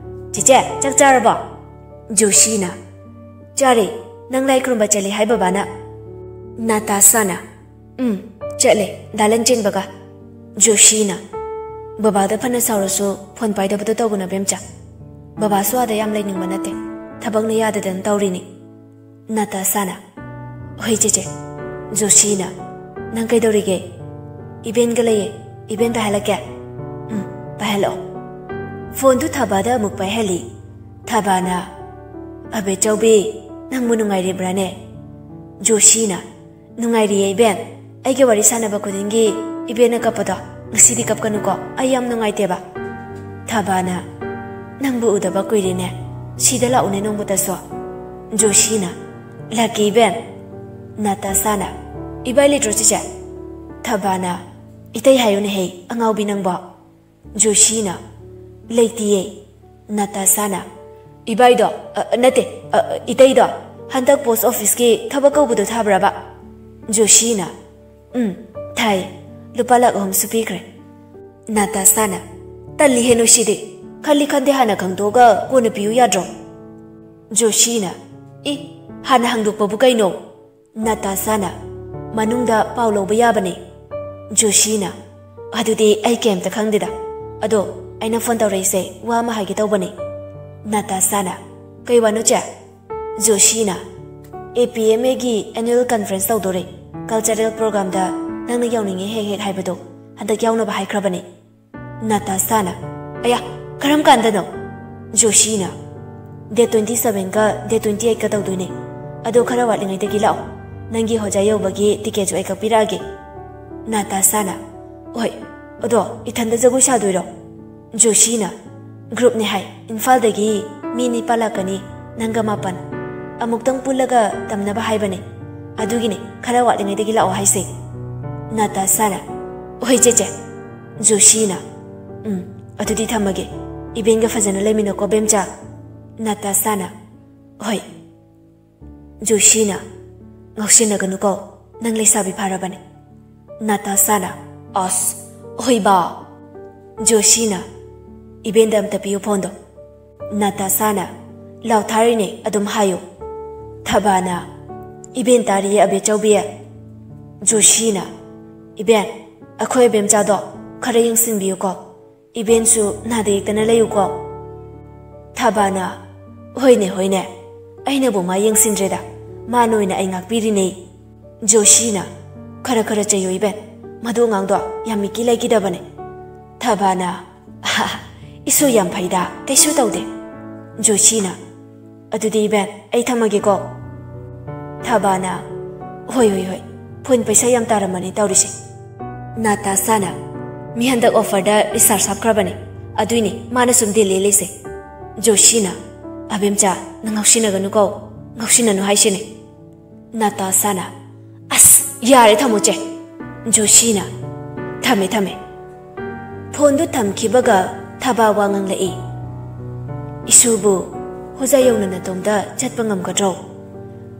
"ꯆꯤꯆꯦ, ꯆꯥꯛ ꯆꯥꯔꯕꯣ?" ꯖꯣꯁꯤꯅ, "ꯆꯥꯔꯦ, ꯅꯪ ꯂꯥꯏ ꯈꯨꯔꯨꯝꯕ ꯆꯠꯂꯦ ꯍꯥꯏ ꯕꯕꯥꯅ?" ꯅꯇꯥꯁꯥꯅ, "ꯎꯝ, ꯆꯠꯂꯦ, ꯗꯥ ꯂꯟꯆꯦꯟꯕꯒ꯫" ꯖꯣꯁꯤꯅ, "ꯕꯕꯥꯗ ꯐꯅ ꯁꯥꯎꯔꯁꯨ ꯐꯣꯟ ꯄꯥꯏꯗꯕꯗꯣ ꯇꯧꯒꯅꯨ ꯕꯦꯝꯆꯥ꯫ ꯕꯕꯥꯁꯨ ꯑꯥꯗ ꯌꯥꯝ ꯂꯩꯅꯤꯡꯕ ꯅꯠꯇꯦ, ꯊꯕꯛꯅ ꯌꯥꯗꯗꯅ ꯇꯧꯔꯤꯅꯤ꯫" ꯅꯇꯥꯁꯥꯅ, "ꯍꯣꯏ ꯆꯦꯆꯦ꯫" ꯖꯣꯁꯤꯅ, "ꯅꯪ ꯀꯩꯗꯧꯔꯤꯒꯦ?" "ꯏꯕꯦꯟꯒ ꯂꯩꯌꯦ, ꯏꯕꯦꯟ ꯄꯥꯏꯍꯜꯂꯛꯀꯦ?" "ꯎꯝ, ꯄꯥꯏꯍꯜꯂꯛꯑꯣ꯫" ꯐꯣꯟꯗꯨ ꯊꯕꯥꯗ ꯑꯃꯨꯛ ꯄꯥꯏꯍꯜꯂꯤ꯫ ꯊꯕꯥꯅ, "ꯑꯕꯦ ꯆꯧꯕꯤ, ꯅꯪꯕꯨ ꯅꯨꯡꯉꯥꯏꯔꯤꯕ꯭ꯔꯥꯅꯦ?" ꯖꯣꯁꯤꯅ, "ꯅꯨꯡꯉꯥꯏꯔꯤꯌꯦ ꯏꯕꯦꯟ꯫ ꯑꯩꯒ ꯋꯥꯔꯤ ꯁꯥꯟꯅꯕ ꯈꯨꯗꯤꯡꯒꯤ ꯏꯕꯦꯟꯅ ꯀꯞꯄꯗꯣ, ꯉꯁꯤꯗꯤ ꯀꯞꯀꯅꯨꯀꯣ, ꯑꯩ ꯌꯥꯝ ꯅꯨꯡꯉꯥꯏꯇꯦꯕ꯫" ꯊꯕꯥꯅ, "ꯅꯪꯕꯨ ꯎꯗꯕ ꯀꯨꯏꯔꯦꯅꯦ, ꯁꯤꯗ ꯂꯥꯛꯎꯅꯦ ꯅꯣꯡꯃꯇꯁꯨ꯫" ꯖꯣꯁꯤꯅ, "ꯂꯥꯛꯀꯦ ꯏꯕꯦꯟ꯫" ꯅꯇꯥꯁꯥꯅ, "ꯏꯕꯥꯏ ꯂꯩꯇ꯭ꯔꯣ ꯆꯤꯆꯦ?" ꯊꯕꯥꯅ, "ꯏꯇꯩ ꯍꯥꯏꯌꯨꯅꯦꯍꯦ, ꯑꯉꯥꯎꯕꯤ ꯅꯪꯕꯣ꯫" ꯖꯣꯁꯤꯅ, "ꯂꯩꯇꯤꯌꯦ꯫" ꯅꯇꯥꯁꯥꯅ, "ꯏꯕꯥꯏꯗꯣ, ꯑ, ꯅꯠꯇꯦ, ꯑ, ꯏꯇꯩꯗꯣ ꯍꯟꯗꯛ ꯄꯣꯁ ꯑꯣꯐꯤꯁꯀꯤ ꯊꯕꯛ ꯀꯧꯕꯗꯣ ꯊꯥꯕ꯭ꯔꯕ?" ꯖꯣꯁꯤꯅ, "ꯎꯝ, ꯊꯥꯏ꯫ ꯂꯨꯄꯥ ꯂꯥꯛ ꯑꯍꯨꯝꯁꯨ ꯄꯤꯈ꯭ꯔꯦ꯫" ꯅꯇꯥꯁꯥꯅ, "ꯇꯜꯂꯤꯍꯦ ꯅꯣꯏꯁꯤꯗꯤ꯫ ꯈꯜꯂꯤ ꯈꯟꯗꯦ ꯍꯥꯟꯅ ꯈꯪꯗꯣꯛꯑꯒ ꯀꯣꯟꯅ ꯄꯤꯌꯨ ꯌꯥꯗ꯭ꯔꯣ?" ꯖꯣꯁꯤꯅ, "ꯏ, ꯍꯥꯟꯅ ꯍꯪꯗꯣꯛꯄꯕꯨ ꯀꯩꯅꯣ?" ꯅꯇꯥꯁꯥꯅ, "ꯃꯅꯨꯡꯗ ꯄꯥꯎ ꯂꯧꯕ ꯌꯥꯕꯅꯦ꯫" ꯖꯣꯁꯤꯅ, "ꯑꯗꯨꯗꯤ ꯑꯩ ꯀꯩꯝꯇ ꯈꯪꯗꯦꯗ꯫ ꯑꯗꯣ ꯑꯩꯅ ꯐꯣꯟ ꯇꯧꯔꯛꯏꯁꯦ ꯋꯥ ꯑꯃ ꯍꯥꯏꯒꯦ ꯇꯧꯕꯅꯦ꯫" ꯅꯇꯥꯁꯥꯅ, "ꯀꯩ ꯋꯥꯅꯣ ꯆꯦ?" ꯖꯣꯁꯤꯅ, "ꯑꯦ ꯄꯤ ꯑꯦꯝ ꯑꯦꯒꯤ annual conference ꯇꯧꯗꯣꯔꯦ꯫ Cultural programꯗ ꯅꯪꯅ ꯌꯥꯎꯅꯤꯡꯉꯦ ꯍꯦꯛ ꯍꯦꯛ ꯍꯥꯏꯕꯗꯣ ꯍꯟꯗꯛ ꯌꯥꯎꯅꯕ ꯍꯥꯏꯈ꯭ꯔꯕꯅꯦ꯫" ꯅꯇꯥꯁꯥꯅ, "ꯑꯌꯥ, ꯀꯔꯝ ꯀꯥꯟꯗꯅꯣ?" ꯖꯣꯁꯤꯅ, ꯗꯦꯠ ꯇ꯭ꯋꯦꯟꯇꯤ ꯁꯚꯦꯟꯒ ꯗꯦꯠ ꯇ꯭ꯋꯦꯟꯇꯤ ꯑꯩꯠꯀ ꯇꯧꯗꯣꯏꯅꯦ꯫ ꯑꯗꯣ ꯈꯔ ꯋꯥꯠꯂꯤꯉꯩꯗꯒꯤ ꯂꯥꯛꯑꯣ꯫ ꯅꯪꯒꯤ ꯍꯣꯖꯥ ꯌꯧꯕꯒꯤ ꯇꯤꯀꯦꯠꯁꯨ ꯑꯩ ꯀꯛꯄꯤꯔꯛꯑꯒꯦ꯫ ꯅꯥꯇꯥꯁꯥꯅ, "ꯍꯣꯏ, ꯑꯗꯣ ꯏꯊꯟꯗ ꯖꯒꯣꯏ ꯁꯥꯗꯣꯏꯔꯣ?" ꯖꯣꯁꯤꯅ, "ꯒ꯭ꯔꯨꯞꯅꯦ ꯍꯥꯏ, ꯏꯝꯐꯥꯜꯗꯒꯤ ꯃꯤ ꯅꯤꯄꯥ ꯂꯥꯛꯀꯅꯤ, ꯅꯪꯒ ꯃꯥꯄꯟ꯫ ꯑꯃꯨꯛꯇꯪ ꯄꯨꯜꯂꯒ ꯇꯝꯅꯕ ꯍꯥꯏꯕꯅꯦ, ꯑꯗꯨꯒꯤꯅꯦ ꯈꯔ ꯋꯥꯠꯂꯤꯉꯩꯗꯒꯤ ꯂꯥꯛꯑꯣ ꯍꯥꯏꯁꯦ"꯫ ꯅꯥꯇꯥꯁꯥꯅ, "ꯍꯣꯏ ꯆꯦꯆꯦ"꯫ ꯖꯣꯁꯤꯅ, "ꯎꯝ, ꯑꯗꯨꯗꯤ ꯊꯝꯃꯒꯦ꯫ ꯏꯕꯦꯟꯒ ꯐꯖꯅ ꯂꯩꯃꯤꯟꯅꯀꯣ ꯕꯦꯝꯆꯥ"꯫ ꯅꯥꯇꯥꯁꯥꯅ, "ꯍꯣꯏ"꯫ ꯖꯣꯁꯤꯅ, "ꯉꯥꯎꯁꯤꯟꯅꯒꯅꯨꯀꯣ, ꯅꯪ ꯂꯩꯁꯥꯕꯤ ꯐꯥꯔꯕꯅꯦ"꯫ ꯅꯥꯇꯥꯁꯥꯅ, "ꯑꯁ, ꯍꯣꯏꯕꯥ"꯫ ꯖꯣꯁꯤꯅ, "ꯏꯕꯦꯟꯗ ꯑꯝꯇ ꯄꯤꯌꯨ ꯐꯣꯟꯗꯣ"꯫ ꯅꯥꯇꯥꯁꯥꯅ, "ꯂꯥꯎꯊꯥꯔꯤꯅꯦ, ꯑꯗꯨꯝ ꯍꯥꯏꯌꯨ"꯫ ꯊꯕꯥꯅ, "ꯏꯕꯦꯟ ꯇꯥꯔꯤꯌꯦ ꯑꯕꯦꯆꯧꯕꯤ"꯫ ꯖꯣꯁꯤꯅ, "ꯏꯕꯦꯟ, ꯑꯩꯈꯣꯏ ꯑꯕꯦꯝꯆꯥꯗꯣ ꯈꯔ ꯌꯦꯡꯁꯤꯟꯕꯤꯌꯨꯀꯣ꯫ ꯏꯕꯦꯟꯁꯨ ꯅꯥꯗ ꯌꯦꯛꯇꯅ ꯂꯩꯌꯨꯀꯣ"꯫ ꯊꯕꯥꯅ, "ꯍꯣꯏꯅꯦ, ꯍꯣꯏꯅꯦ, ꯑꯩꯅꯕꯨ ꯃꯥ ꯌꯦꯡꯁꯤꯟꯗ꯭ꯔꯦꯗ, ꯃꯥ ꯅꯣꯏꯅ ꯑꯩ ꯉꯥꯛꯄꯤꯔꯤꯅꯦ"꯫ ꯖꯣꯁꯤꯅ, "ꯈꯔ ꯈꯔ ꯆꯩꯌꯨ ꯏꯕꯦꯟ, ꯃꯗꯨ ꯑꯉꯥꯡꯗꯣ ꯌꯥꯝ ꯃꯤꯀꯤ ꯂꯩꯈꯤꯗꯕꯅꯦ"꯫ ꯊꯕꯥꯅ, "ꯑꯍꯥ, ꯏꯁꯨ ꯌꯥꯝ ꯐꯩꯗ, ꯀꯩꯁꯨ ꯇꯧꯗꯦ"꯫ ꯖꯣꯁꯤꯅ, "ꯑꯗꯨꯗꯤ ꯏꯕꯦꯟ, ꯑꯩ ꯊꯝꯃꯒꯦꯀꯣ"꯫ ꯊꯕꯥꯅ, "ꯍꯣꯏ, ꯍꯣꯏ, ꯍꯣꯏ, ꯐꯣꯟ ꯄꯩꯁꯥ ꯌꯥꯝ ꯇꯥꯔꯝꯃꯅꯤ ꯇꯧꯔꯤꯁꯦ"꯫ ꯅꯥꯇꯥꯁꯥꯅ, "ꯃꯤ ꯍꯟꯗꯛ ꯑꯣꯐꯔꯗ ꯔꯤꯆꯥꯔꯖ ꯍꯥꯞꯈ꯭ꯔꯕꯅꯦ, ꯑꯗꯨꯏꯅꯦ ꯃꯥꯅ ꯁꯨꯝ ꯗꯤꯜ ꯂꯦꯜꯂꯤꯁꯦ"꯫ ꯖꯣꯁꯤꯅ, "ꯑꯕꯦꯝꯆꯥ, ꯅꯪ ꯉꯥꯎꯁꯤꯟꯅꯒꯅꯨꯀꯣ, ꯉꯥꯎꯁꯤꯟꯅꯅꯨ ꯍꯥꯏꯁꯤꯅꯦ"꯫ ꯅꯥꯇꯥꯁꯥꯅ, "ꯑꯁ, ꯌꯥꯔꯦ, ꯊꯝꯃꯣ ꯆꯦ"꯫ ꯖꯣꯁꯤꯅ, "ꯊꯝꯃꯦ, ꯊꯝꯃꯦ"꯫ ꯐꯣꯟꯗꯨ ꯊꯝꯈꯤꯕꯒ ꯊꯕꯥ ꯋꯥ ꯉꯥꯡꯂꯛꯏ꯫ "ꯏꯁꯨꯕꯨ ꯍꯣꯖꯥ ꯌꯧꯅ ꯅꯇꯣꯝꯇ ꯆꯠꯄ ꯉꯝꯒꯗ꯭ꯔꯣ?"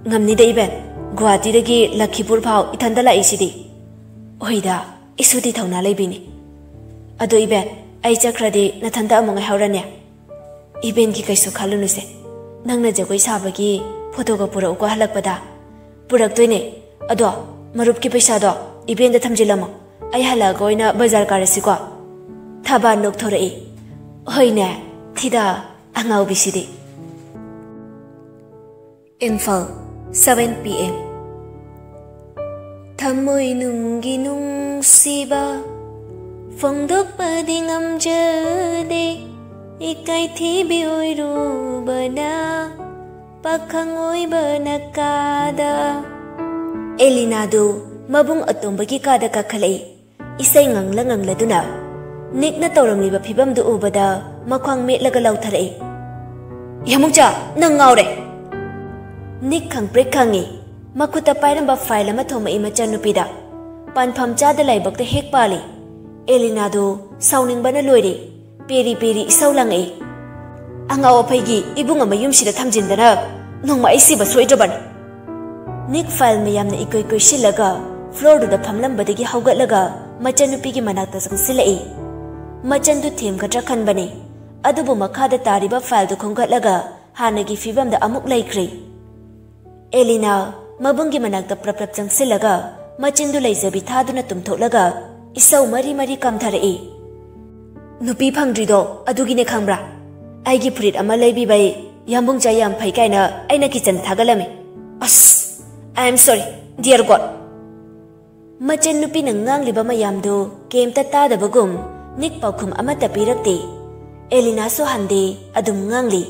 "ꯉꯝꯅꯤꯗ ꯏꯕꯦꯟ, ꯒꯨꯋꯥꯍꯥꯇꯤꯗꯒꯤ ꯂꯈꯤꯄꯨꯔ ꯐꯥꯎ ꯏꯊꯟꯇ ꯂꯥꯛꯏꯁꯤꯗꯤ"꯫ "ꯍꯣꯏꯗ, ꯏꯁꯨꯗꯤ ꯊꯧꯅꯥ ꯂꯩꯕꯤꯅꯤ꯫ ꯑꯗꯣ ꯏꯕꯦꯟ, ꯑꯩ ꯆꯠꯈ꯭ꯔꯗꯤ ꯅꯊꯟꯇ ꯑꯃꯨꯛ ꯉꯥꯏꯍꯧꯔꯅꯤ"꯫ "ꯏꯕꯦꯟꯒꯤ ꯀꯩꯁꯨ ꯈꯜꯂꯨꯅꯨꯁꯦ꯫ ꯅꯪꯅ ꯖꯒꯣꯏ ꯁꯥꯕꯒꯤ ꯐꯣꯇꯣꯒ ꯄꯨꯔꯛꯎꯀꯣ ꯍꯜꯂꯛꯄꯗ"꯫ "ꯄꯨꯔꯛꯇꯣꯏꯅꯦ꯫ ꯑꯗꯣ ꯃꯔꯨꯞꯀꯤ ꯄꯩꯁꯥꯗꯣ ꯏꯕꯦꯟꯗ ꯊꯝꯖꯤꯜꯂꯝꯃꯣ꯫ ꯑꯩ ꯍꯜꯂꯛꯑꯒ ꯑꯣꯏꯅ ꯕꯖꯥꯔ ꯀꯥꯔꯁꯤꯀꯣ"꯫ ꯊꯕꯥ ꯅꯣꯛꯊꯣꯔꯛꯏ꯫ "ꯍꯣꯏꯅꯦ, ꯊꯤꯗ ꯑꯉꯥꯎꯕꯤꯁꯤꯗꯤ"꯫ Imphal, seven P M꯫ ꯊꯃꯣꯏꯅꯨꯡꯒꯤ ꯅꯨꯡꯁꯤꯕ ꯐꯣꯡꯗꯣꯛꯄꯗꯤ ꯉꯝꯖꯗꯦ, ꯏꯀꯥꯏꯊꯤꯕꯤ ꯑꯣꯏꯔꯨꯕꯅ ꯄꯥꯈꯪ ꯑꯣꯏꯕꯅ ꯀꯥꯗ꯫ ꯑꯦꯂꯤꯅꯥꯗꯨ ꯃꯕꯨꯡ ꯑꯇꯣꯝꯕꯒꯤ ꯀꯥꯗ ꯀꯥꯈꯠꯂꯛꯏ꯫ ꯏꯁꯩ ꯉꯪꯂ ꯉꯪꯂꯗꯨꯅ꯫ ꯅꯤꯛꯅ ꯇꯧꯔꯝꯂꯤꯕ ꯐꯤꯕꯝꯗꯨ ꯎꯕꯗ ꯃꯈ꯭ꯋꯥꯡ ꯃꯦꯠꯂꯒ ꯂꯥꯎꯊꯔꯛꯏ, "ꯌꯥꯃꯨꯡꯆꯥ, ꯅꯪ ꯉꯥꯎꯔꯦ!" ꯅꯤꯛ ꯈꯪꯄ꯭ꯔꯦꯛ ꯈꯪꯉꯤ꯫ ꯃꯈꯨꯠꯇ ꯄꯥꯏꯔꯝꯕ ꯐꯥꯏꯜ ꯑꯃ ꯊꯣꯝꯃꯛꯏ ꯃꯆꯟꯅꯨꯄꯤꯗ꯫ ꯄꯥꯟꯐꯝ ꯆꯥꯗ ꯂꯥꯏꯕꯛꯇ ꯍꯦꯛ ꯄꯥꯜꯂꯤ꯫ ꯑꯦꯂꯤꯅꯥꯗꯨ ꯁꯥꯎꯅꯤꯡꯕꯅ ꯂꯣꯏꯔꯦ꯫ ꯄꯦꯔꯤ ꯄꯦꯔꯤ ꯏꯁꯧ ꯂꯥꯡꯉꯛꯏ꯫ "ꯑꯉꯥꯎ ꯑꯐꯩꯒꯤ ꯏꯕꯨꯡ ꯑꯃ ꯌꯨꯝꯁꯤꯗ ꯊꯝꯖꯤꯟꯗꯅ ꯅꯣꯡꯃ ꯑꯩ ꯁꯤꯕ ꯁꯣꯏꯗ꯭ꯔꯕꯅꯤ!" ꯅꯤꯛ ꯐꯥꯏꯜ ꯃꯌꯥꯝꯅ ꯏꯀꯣꯏ ꯀꯣꯏꯁꯤꯜꯂꯒ ꯐ꯭ꯂꯣꯔꯗꯨꯗ ꯐꯝꯂꯝꯕꯗꯒꯤ ꯍꯧꯒꯠꯂꯒ ꯃꯆꯟꯅꯨꯄꯤꯒꯤ ꯃꯅꯥꯛꯇ ꯆꯪꯁꯤꯜꯂꯛꯏ꯫ ꯃꯆꯟꯗꯨ ꯊꯦꯝꯒꯗ꯭ꯔꯥ ꯈꯟꯕꯅꯤ, ꯑꯗꯨꯕꯨ ꯃꯈꯥꯗ ꯇꯥꯔꯤꯕ ꯐꯥꯏꯜꯗꯨ ꯈꯣꯝꯒꯠꯂꯒ ꯍꯥꯟꯅꯒꯤ ꯐꯤꯕꯝꯗ ꯑꯃꯨꯛ ꯂꯩꯈ꯭ꯔꯦ꯫ ꯑꯦꯂꯤꯅꯥ ꯃꯕꯨꯡꯒꯤ ꯃꯅꯥꯛꯇ ꯄ꯭ꯔꯞ ꯄ꯭ꯔꯞ ꯆꯪꯁꯤꯜꯂꯒ ꯃꯆꯤꯟꯗꯨ ꯂꯩꯖꯕꯤ ꯊꯥꯗꯨꯅ ꯇꯨꯝꯊꯣꯛꯂꯒ ꯏꯁꯧ ꯃꯔꯤ ꯃꯔꯤ ꯀꯥꯝꯊꯔꯛꯏ꯫ "ꯅꯨꯄꯤ ꯐꯪꯗ꯭ꯔꯤꯗꯣ ꯑꯗꯨꯒꯤꯅꯦ ꯈꯪꯕ꯭ꯔꯥ? ꯑꯩꯒꯤ ꯐꯨꯔꯤꯠ ꯑꯃ ꯂꯩꯕꯤꯕꯩ ꯌꯥꯝꯕꯨꯡꯆꯥ ꯌꯥꯝ ꯐꯩ ꯀꯥꯏꯅ ꯑꯩꯅ ꯀꯤꯆꯟꯗ ꯊꯥꯒꯠꯂꯝꯃꯤ꯫ ꯑꯁ, I am sorry, dear God!" ꯃꯆꯟ ꯅꯨꯄꯤꯅ ꯉꯥꯡꯂꯤꯕ ꯃꯌꯥꯝꯗꯨ ꯀꯩꯝꯇ ꯇꯥꯗꯕꯒꯨꯝ ꯅꯤꯛ ꯄꯥꯎꯈꯨꯝ ꯑꯃꯠꯇ ꯄꯤꯔꯛꯇꯦ꯫ ꯑꯦꯂꯤꯅꯥꯁꯨ ꯍꯟꯗꯦ, ꯑꯗꯨꯝ ꯉꯥꯡꯂꯤ꯫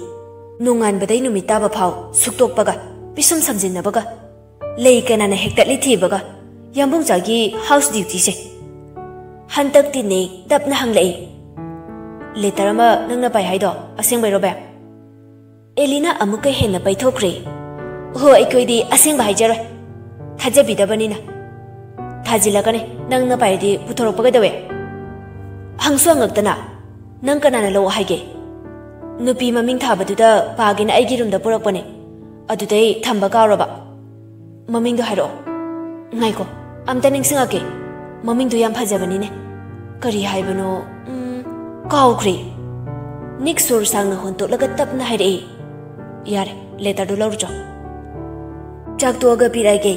"ꯅꯣꯡꯉꯥꯟꯕꯗꯩ ꯅꯨꯃꯤꯠ ꯇꯥꯕ ꯐꯥꯎ ꯁꯨꯛꯇꯣꯛꯄꯒ, ꯄꯤꯁꯨꯝ ꯁꯝꯖꯤꯟꯅꯕꯒ, ꯂꯩ ꯀꯅꯥꯅ ꯍꯦꯛꯇꯠꯂꯤ ꯊꯤꯕꯒ, ꯌꯥꯝꯕꯨꯡꯆꯥꯒꯤ ꯍꯥꯎꯁ ꯗ꯭ꯌꯨꯇꯤꯁꯦ!" ꯍꯟꯗꯛꯇꯤ ꯅꯤꯛ ꯇꯞꯅ ꯍꯪꯂꯛꯏ, "ꯂꯦꯇꯔ ꯑꯃ ꯅꯪꯅ ꯄꯥꯏ ꯍꯥꯏꯗꯣ ꯑꯁꯦꯡꯕꯩꯔꯣ, ꯕꯦꯝ?" ꯑꯦꯂꯤꯅꯥ ꯑꯃꯨꯛꯀ ꯍꯦꯟꯅ ꯄꯩꯊꯣꯛꯈ꯭ꯔꯦ꯫ "ꯍꯣ, ꯑꯩꯈꯣꯏꯗꯤ ꯑꯁꯦꯡꯕ ꯍꯥꯏꯖꯔꯣꯏ, ꯊꯥꯖꯕꯤꯗꯕꯅꯤꯅ꯫ ꯊꯥꯖꯤꯜꯂꯛꯀꯅꯤ, ꯅꯪꯅ ꯄꯥꯏꯔꯗꯤ ꯄꯨꯊꯣꯔꯛꯄ ꯀꯩꯗꯧꯋꯦ? ꯍꯪꯁꯨ ꯍꯪꯉꯛꯇꯅ, ꯅꯪ ꯀꯅꯥꯅ ꯂꯧ ꯍꯥꯏꯒꯦ? ꯅꯨꯄꯤ ꯃꯃꯤꯡ ꯊꯥꯕꯗꯨꯗ ꯄꯥꯒꯦꯅ ꯑꯩꯒꯤ ꯔꯨꯝꯗ ꯄꯨꯔꯛꯄꯅꯦ, ꯑꯗꯨꯗꯩ ꯊꯝꯕ ꯀꯥꯎꯔꯕ꯫ ꯃꯃꯤꯡꯗꯣ ꯍꯥꯏꯔꯛꯑꯣ꯫ ꯉꯥꯏꯈꯣ, ꯑꯝꯇ ꯅꯤꯡꯁꯤꯡꯉꯛꯀꯦ꯫ ꯃꯃꯤꯡꯗꯣ ꯌꯥꯝ ꯐꯖꯕꯅꯤꯅꯦ꯫ ꯀꯔꯤ ꯍꯥꯏꯕꯅꯣ? ꯎꯝ, ꯀꯥꯎꯈ꯭ꯔꯦ꯫" ꯅꯤꯛ ꯁꯣꯔ ꯁꯥꯡꯅ ꯍꯣꯟꯇꯣꯛꯂꯒ ꯇꯞꯅ ꯍꯥꯏꯔꯛꯏ, "ꯌꯥꯔꯦ, ꯂꯦꯇꯔꯗꯨ ꯂꯧꯔꯨꯆꯣ꯫ ꯆꯥꯛ ꯇꯣꯛꯑꯒ ꯄꯤꯔꯛꯑꯒꯦ꯫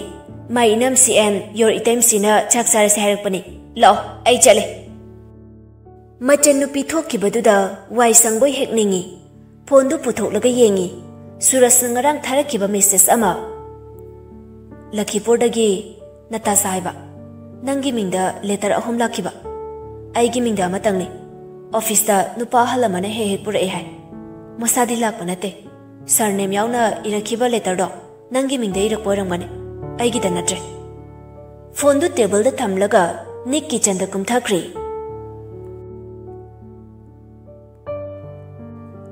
My ꯏꯅꯝꯁꯤ and your ꯏꯇꯩꯃꯁꯤꯅ ꯆꯥꯛ ꯆꯥꯔꯁꯦ ꯍꯥꯏꯔꯛꯄꯅꯤ꯫ ꯂꯥꯛꯑꯣ, ꯑꯩ ꯆꯠꯂꯦ꯫" ꯃꯆꯟ ꯅꯨꯄꯤ ꯊꯣꯛꯈꯤꯕꯗꯨꯗ ꯋꯥꯏ ꯁꯪꯕꯣꯏ ꯍꯦꯛ ꯅꯤꯡꯉꯤ꯫ ꯐꯣꯟꯗꯨ ꯄꯨꯊꯣꯛꯂꯒ ꯌꯦꯡꯉꯤ꯫ ꯁꯨꯔꯖꯅ ꯉꯔꯥꯡ ꯊꯥꯔꯛꯈꯤꯕ ꯃꯦꯁꯦꯖ ꯑꯃ꯫ "ꯂꯈꯤꯄꯨꯔꯗꯒꯤ ꯅꯇꯥꯁꯥ ꯍꯥꯏꯕ꯫ ꯅꯪꯒꯤ ꯃꯤꯡꯗ ꯂꯦꯇꯔ ꯑꯍꯨꯝ ꯂꯥꯛꯈꯤꯕ꯫ ꯑꯩꯒꯤ ꯃꯤꯡꯗ ꯑꯃꯇꯪꯅꯤ꯫ ꯑꯣꯐꯤꯁꯇ ꯅꯨꯄꯥ ꯑꯍꯜ ꯑꯃꯅ ꯍꯦꯛ ꯍꯦꯛ ꯄꯨꯔꯛꯑꯦ ꯍꯥꯏ꯫ ꯃꯁꯥꯗꯤ ꯂꯥꯛꯄ ꯅꯠꯇꯦ꯫ ꯁꯔꯅꯦꯝ ꯌꯥꯎꯅ ꯏꯔꯛꯈꯤꯕ ꯂꯦꯇꯔꯗꯣ ꯅꯪꯒꯤ ꯃꯤꯡꯗ ꯏꯔꯛꯄ ꯑꯣꯏꯔꯝꯒꯅꯤ, ꯑꯩꯒꯤꯗ ꯅꯠꯇ꯭ꯔꯦ꯫ ꯐꯣꯟꯗꯨ ꯇꯦꯕꯜꯗ ꯊꯝꯂꯒ ꯅꯤꯛ ꯀꯤꯆꯟꯗ ꯀꯨꯝꯊꯈ꯭ꯔꯦ꯫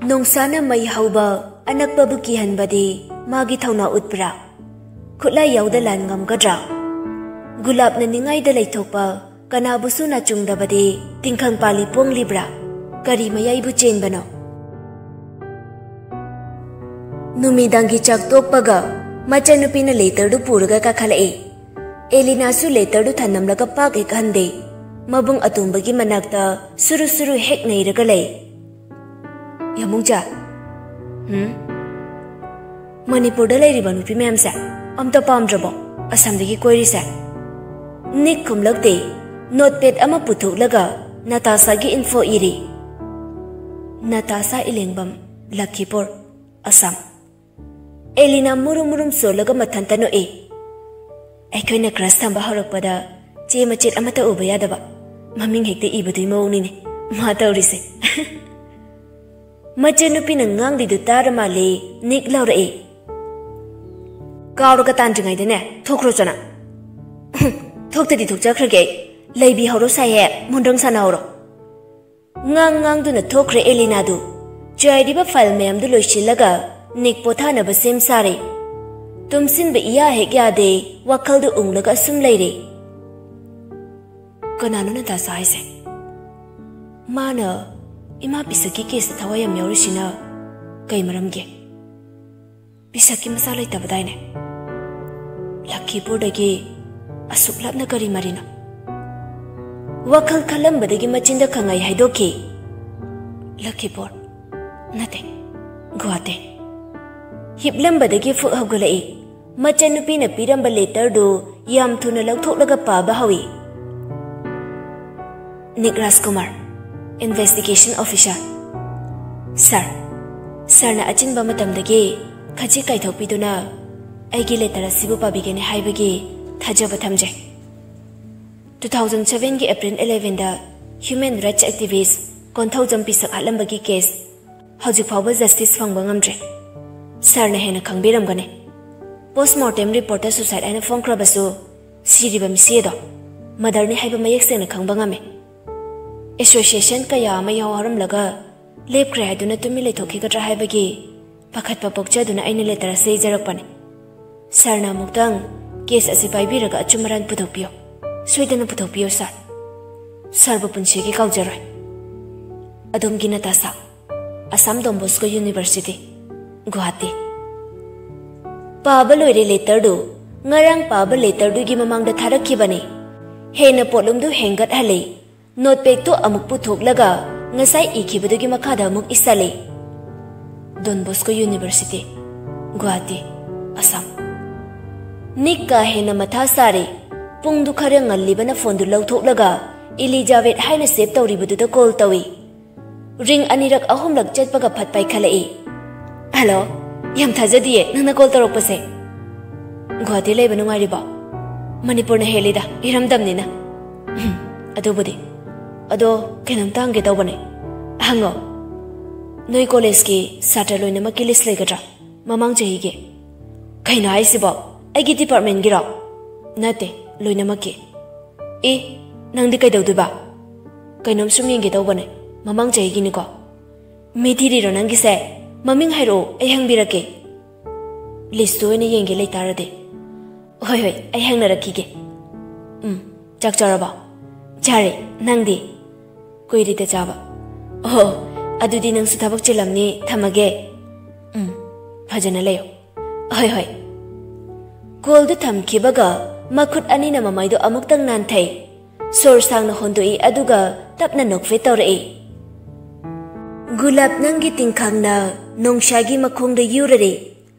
ꯅꯣꯡꯁꯥꯅ ꯃꯩ ꯍꯧꯕ ꯑꯅꯛꯄꯕꯨ ꯀꯤꯍꯟꯕꯗꯤ ꯃꯥꯒꯤ ꯊꯧꯅꯥ ꯎꯠꯄ꯭ꯔꯥ? ꯈꯨꯠꯂꯥꯏ ꯌꯥꯎꯗ ꯂꯥꯟ ꯉꯝꯒꯗ꯭ꯔꯥ? ꯒꯨꯂꯥꯞꯅ ꯅꯤꯡꯉꯥꯏꯗ ꯂꯩꯊꯣꯛꯄ ꯀꯅꯥꯕꯨꯁꯨ ꯅꯥꯆꯨꯡꯗꯕꯗꯤ ꯇꯤꯡꯈꯪ ꯄꯥꯜꯂꯤ ꯄꯣꯡꯂꯤꯕ꯭ꯔꯥ? ꯀꯔꯤ ꯃꯌꯥꯏꯕꯨ ꯆꯦꯟꯕꯅꯣ? ꯅꯨꯃꯤꯗꯥꯡꯒꯤ ꯆꯥꯛ ꯇꯣꯛꯄꯒ ꯃꯆꯟꯅꯨꯄꯤꯅ ꯂꯦꯇꯔꯗꯨ ꯄꯨꯔꯒ ꯀꯥꯈꯠꯂꯛꯏ꯫ ꯑꯦꯂꯤꯅꯥꯁꯨ ꯂꯦꯇꯔꯗꯨ ꯊꯅꯝꯂꯒ ꯄꯥꯛ ꯍꯦꯛ ꯍꯟꯗꯦ꯫ ꯃꯕꯨꯡ ꯑꯇꯣꯝꯕꯒꯤ ꯃꯅꯥꯛꯇ ꯁꯨꯔꯨ ꯁꯨꯔꯨ ꯍꯦꯛ ꯅꯩꯔꯒ ꯂꯩ꯫ "ꯌꯥꯃꯨꯡꯖꯥ, ꯍꯨꯝ? ꯃꯅꯤꯄꯨꯔꯗ ꯂꯩꯔꯤꯕ ꯅꯨꯄꯤ ꯃꯌꯥꯝꯁꯦ ꯑꯝꯇ ꯄꯥꯝꯗ꯭ꯔꯕꯣ, ꯑꯁꯥꯝꯗꯒꯤ ꯀꯣꯏꯔꯤꯁꯦ?" ꯅꯤꯛ ꯈꯨꯝꯂꯛꯇꯦ꯫ ꯅꯣꯠꯄꯦꯗ ꯑꯃ ꯄꯨꯊꯣꯛꯂꯒ ꯅꯇꯥꯁꯥꯒꯤ ꯏꯟꯐꯣ ꯏꯔꯤ꯫ "ꯅꯇꯥꯁꯥ ꯏꯂꯦꯡꯕꯝ, ꯂꯈꯤꯄꯨꯔ, ꯑꯁꯥꯝ꯫" ꯑꯦꯂꯤꯅꯥ ꯃꯨꯔꯨꯝ ꯃꯨꯔꯨꯝ ꯁꯣꯜꯂꯒ ꯃꯊꯟꯇ ꯅꯣꯛꯏ꯫ "ꯑꯩꯈꯣꯏꯅ ꯀ꯭ꯔꯁ ꯊꯝꯕ ꯍꯧꯔꯛꯄꯗ ꯆꯦ ꯃꯆꯦꯠ ꯑꯃꯠꯇ ꯎꯕ ꯌꯥꯗꯕ, ꯃꯃꯤꯡ ꯍꯦꯛꯇ ꯏꯕꯗꯨꯒꯤ ꯃꯑꯣꯡꯅꯤꯅꯦ ꯃꯥ ꯇꯧꯔꯤꯁꯦ꯫" ꯃꯆꯟꯅꯨꯄꯤꯅ ꯉꯥꯡꯂꯤꯗꯨ ꯇꯥꯔ ꯃꯥꯜꯂꯦ ꯅꯤꯛ ꯂꯥꯎꯔꯛꯏ꯫ "ꯀꯥꯎꯔꯒ ꯇꯥꯟꯗ꯭ꯔꯤꯉꯩꯗꯅꯦ ꯊꯣꯛꯈ꯭ꯔꯣ ꯆꯅ꯫" "ꯊꯣꯛꯇꯗꯤ ꯊꯣꯛꯆꯈ꯭ꯔꯒꯦ ꯑꯩ꯫ ꯂꯩꯕꯤꯍꯧꯔꯣ ꯁꯥꯏꯍꯦ, ꯃꯣꯟꯗ꯭ꯔꯪ ꯁꯥꯟꯅꯍꯧꯔꯣ꯫" ꯉꯥꯡ ꯉꯥꯡꯗꯨꯅ ꯊꯣꯛꯈ꯭ꯔꯦ ꯑꯦꯂꯤꯅꯥꯗꯨ꯫ ꯆꯥꯏꯔꯤꯕ ꯐꯥꯏꯜ ꯃꯌꯥꯝꯗꯨ ꯂꯣꯏꯁꯤꯜꯂꯒ ꯅꯤꯛ ꯄꯣꯊꯥꯅꯕ ꯁꯦꯝ ꯁꯥꯔꯦ꯫ ꯇꯨꯝꯁꯤꯟꯕ ꯏꯌꯥ ꯍꯦꯛ ꯌꯥꯗꯦ, ꯋꯥꯈꯜꯗꯨ ꯎꯪꯂꯒ ꯑꯁꯨꯝ ꯂꯩꯔꯦ꯫ "ꯀꯅꯥꯅꯣ ꯅꯇꯥꯁꯥ ꯍꯥꯏꯁꯦ? ꯃꯥꯅ ꯏꯃꯥ ꯄꯤꯁꯛꯀꯤ ꯀꯦꯁꯇ ꯊꯋꯥꯏ ꯌꯥꯝ ꯌꯥꯎꯔꯤꯁꯤꯅ ꯀꯩ ꯃꯔꯝꯒꯤ? ꯄꯤꯁꯛꯀꯤ ꯃꯆꯥ ꯂꯩꯇꯕꯗꯥꯏꯅꯦ? ꯂꯈꯤꯄꯨꯔꯗꯒꯤ ꯑꯁꯨꯛ ꯂꯥꯞꯅ ꯀꯔꯤ ꯃꯔꯤꯅꯣ?" ꯋꯥꯈꯜ ꯈꯜꯂꯝꯕꯗꯒꯤ ꯃꯆꯤꯟꯗ ꯈꯪꯉꯩ ꯍꯥꯏꯗꯣꯛꯈꯤ꯫ "ꯂꯈꯤꯄꯨꯔ ꯅꯠꯇꯦ, ꯒꯨꯋꯥꯍꯥꯇꯤ꯫" ꯍꯤꯞꯂꯝꯕꯗꯒꯤ ꯐꯨꯛ ꯍꯧꯒꯠꯂꯛꯏ꯫ ꯃꯆꯟꯅꯨꯄꯤꯅ ꯄꯤꯔꯝꯕ ꯂꯦꯇꯔꯗꯨ ꯌꯥꯝ ꯊꯨꯅ ꯂꯧꯊꯣꯛꯂꯒ ꯄꯥꯕ ꯍꯧꯏ꯫ "ꯅꯤꯛ ꯔꯥꯖꯀꯨꯃꯥꯔ, ꯏꯟꯚꯦꯁꯇꯤꯒꯦꯁꯟ ꯑꯣꯐꯤꯁꯥꯔ꯫ ꯁꯥꯔ, ꯁꯥꯔꯅ ꯑꯆꯤꯟꯕ ꯃꯇꯝꯗꯒꯤ ꯈꯖꯤꯛ ꯀꯥꯏꯊꯣꯛꯄꯤꯗꯨꯅ ꯑꯩꯒꯤ ꯂꯦꯇꯔ ꯑꯁꯤꯕꯨ ꯄꯥꯕꯤꯒꯅꯤ ꯍꯥꯏꯕꯒꯤ ꯊꯥꯖꯕ ꯊꯝꯖꯩ꯫ Two thousand sevenꯒꯤ April elevenꯗ human rights activist Konthoujam Pishak ꯍꯥꯠꯂꯝꯕꯒꯤ ꯀꯦꯁ ꯍꯧꯖꯤꯛ ꯐꯥꯎꯕ ꯖꯁꯇꯤꯁ ꯐꯪꯕ ꯉꯝꯗ꯭ꯔꯦ꯫ ꯁꯥꯔꯅ ꯍꯦꯟꯅ ꯈꯪꯕꯤꯔꯝꯒꯅꯤ꯫ ꯄꯣꯁꯃꯣꯔꯇꯦꯝ ꯔꯤꯄꯣꯔꯠꯇ ꯁꯨꯁꯥꯏꯗ ꯍꯥꯏꯅ ꯐꯣꯡꯈ꯭ꯔꯕꯁꯨ ꯁꯤꯔꯤꯕ ꯃꯤꯁꯤ ꯑꯗꯣ ꯃꯗꯔꯅꯤ ꯍꯥꯏꯕ ꯃꯌꯦꯛ ꯁꯦꯡꯅ ꯈꯪꯕ ꯉꯝꯃꯤ꯫ ꯑꯦꯁꯣꯁꯤꯌꯦꯁꯟ ꯀꯌꯥ ꯑꯃ ꯌꯥꯎꯍꯧꯔꯝꯂꯒ ꯂꯦꯞꯈ꯭ꯔꯦ ꯍꯥꯏꯗꯨꯅ ꯇꯨꯃꯤꯟ ꯂꯩꯊꯣꯛꯈꯤꯒꯗ꯭ꯔꯥ ꯍꯥꯏꯕꯒꯤ ꯄꯥꯈꯠꯄ ꯄꯣꯛꯆꯗꯨꯅ ꯑꯩꯅ ꯂꯦꯇꯔ ꯑꯁꯤ ꯏꯖꯔꯛꯄꯅꯤ꯫ ꯁꯥꯔꯅ ꯑꯃꯨꯛꯇꯪ ꯀꯦꯁ ꯑꯁꯤ ꯄꯥꯏꯕꯤꯔꯒ ꯑꯆꯨꯝ ꯑꯔꯥꯟ ꯄꯨꯊꯣꯛꯄꯤꯌꯨ꯫ ꯁꯣꯏꯗꯅ ꯄꯨꯊꯣꯛꯄꯤꯌꯨ ꯁꯥꯔ꯫ ꯁꯥꯔꯕꯨ ꯄꯨꯟꯁꯤꯒꯤ ꯀꯥꯎꯖꯔꯣꯏ꯫ ꯑꯗꯣꯝꯒꯤ ꯅꯇꯥꯁꯥ, ꯑꯁꯥꯝ ꯗꯣꯟ ꯕꯣꯁꯀꯣ ꯌꯨꯅꯤꯚꯔꯁꯤꯇꯤ, ꯒꯨꯋꯥꯍꯥꯇꯤ꯫ ꯄꯥꯕ ꯂꯣꯏꯔꯦ ꯂꯦꯇꯔꯗꯨ꯫ ꯉꯔꯥꯡ ꯄꯥꯕ ꯂꯦꯇꯔꯗꯨꯒꯤ ꯃꯃꯥꯡꯗ ꯊꯥꯔꯛꯈꯤꯕꯅꯤ꯫ ꯍꯦꯟꯅ ꯄꯣꯠꯂꯨꯝꯗꯨ ꯍꯦꯟꯒꯠꯍꯜꯂꯤ꯫ ꯅꯣꯠꯄꯦꯛꯇꯨ ꯑꯃꯨꯛ ꯄꯨꯊꯣꯛꯂꯒ ꯉꯁꯥꯏ ꯏꯈꯤꯕꯗꯨꯒꯤ ꯃꯈꯥꯗ ꯑꯃꯨꯛ ꯏꯁꯜꯂꯤ꯫ ꯗꯣꯟ ꯕꯣꯁꯀꯣ ꯌꯨꯅꯤꯚꯔꯁꯤꯇꯤ, ꯒꯨꯋꯥꯍꯥꯇꯤ, ꯑꯁꯥꯝ꯫ ꯅꯤꯛ ꯀꯥ ꯍꯦꯟꯅ ꯃꯊꯥ ꯁꯥꯔꯦ꯫ ꯄꯨꯡꯗꯨ ꯈꯔ ꯉꯜꯂꯤꯕꯅ ꯐꯣꯟꯗꯨ ꯂꯧꯊꯣꯛꯂꯒ ꯏꯂꯤꯖꯥꯕꯦꯠ ꯍꯥꯏꯅ ꯁꯦꯚ ꯇꯧꯔꯤꯕꯗꯨꯗ ꯀꯣꯜ ꯇꯧꯏ꯫ ꯔꯤꯡ ꯑꯅꯤꯔꯛ ꯑꯍꯨꯝꯂꯛ ꯆꯠꯄꯒ ꯐꯠ ꯄꯥꯏꯈꯠꯂꯛꯏ꯫ ꯍꯜꯂꯣ, ꯌꯥꯝ ꯊꯥꯖꯗꯤꯌꯦ ꯅꯪꯅ ꯀꯣꯜ ꯇꯧꯔꯛꯄꯁꯦ꯫ ꯒꯨꯋꯥꯍꯥꯇꯤ ꯂꯩꯕ ꯅꯨꯡꯉꯥꯏꯔꯤꯕꯣ? ꯃꯅꯤꯄꯨꯔꯅ ꯍꯦꯜꯂꯤꯗ, ꯏꯔꯝꯗꯝꯅꯤꯅ꯫ ꯎꯝ, ꯑꯗꯨꯕꯨꯗꯤ꯫ ꯑꯗꯣ ꯀꯩꯅꯣꯝꯇ ꯍꯪꯒꯦ ꯇꯧꯕꯅꯦ꯫ ꯍꯪꯉꯣ꯫ ꯅꯣꯏ ꯀꯣꯂꯦꯖꯀꯤ ꯁꯥꯇ꯭ꯔ ꯂꯣꯏꯅꯃꯛꯀꯤ ꯂꯤꯁ ꯂꯩꯒꯗ꯭ꯔꯥ? ꯃꯃꯥꯡ ꯆꯍꯤꯒꯤ꯫ ꯀꯩꯅꯣ ꯍꯥꯏꯁꯤꯕꯣ? ꯑꯩꯒꯤ ꯗꯤꯄꯥꯔꯠꯃꯦꯟꯒꯤꯔꯣ? ꯅꯠꯇꯦ, ꯂꯣꯏꯅꯃꯛꯀꯤ꯫ ꯑꯦ, ꯅꯪꯗꯤ ꯀꯩꯗꯧꯗꯣꯏꯕ? ꯀꯩꯅꯣꯝ ꯁꯨꯝ ꯌꯦꯡꯒꯦ ꯇꯧꯕꯅꯦ, ꯃꯃꯥꯡ ꯆꯍꯤꯒꯤꯅꯤꯀꯣ꯫ ꯃꯤ ꯊꯤꯔꯤꯔꯣ ꯅꯪꯒꯤꯁꯦ? ꯃꯃꯤꯡ ꯍꯥꯏꯔꯛꯑꯣ, ꯑꯩ ꯍꯪꯕꯤꯔꯛꯀꯦ꯫ ꯂꯤꯁꯇꯨ ꯑꯣꯏꯅ ꯌꯦꯡꯒꯦ ꯂꯩꯇꯥꯔꯗꯤ꯫ ꯍꯣꯏ, ꯍꯣꯏ, ꯑꯩ ꯍꯪꯅꯔꯛꯈꯤꯒꯦ꯫ ꯎꯝ, ꯆꯥꯛ ꯆꯥꯔꯕꯣ? ꯆꯥꯔꯦ, ꯅꯪꯗꯤ? ꯀꯨꯏꯔꯦꯗ ꯆꯥꯕ꯫ ꯑꯣ, ꯑꯗꯨꯗꯤ ꯅꯪꯁꯨ ꯊꯕꯛ ꯆꯤꯜꯂꯝꯅꯤ, ꯊꯝꯃꯒꯦ꯫ ꯎꯝ, ꯐꯖꯅ ꯂꯩꯌꯣ꯫ ꯍꯣꯏ, ꯍꯣꯏ꯫ ꯀꯣꯜꯗꯨ ꯊꯝꯈꯤꯕꯒ ꯃꯈꯨꯠ ꯑꯅꯤꯅ ꯃꯃꯥꯏꯗꯨ ꯑꯃꯨꯛꯇꯪ ꯅꯥꯟꯊꯩ꯫ ꯁꯣꯔ ꯁꯥꯡꯅ ꯍꯣꯟꯗꯣꯛꯏ, ꯑꯗꯨꯒ ꯇꯞꯅ ꯅꯣꯛꯐꯦꯠ ꯇꯧꯔꯛꯏ꯫ ꯒꯨꯂꯥꯞ ꯅꯪꯒꯤ ꯇꯤꯡꯈꯥꯡꯅ ꯅꯣꯡꯁꯥꯒꯤ ꯃꯈꯣꯡꯗ ꯌꯨꯔꯔꯦ꯫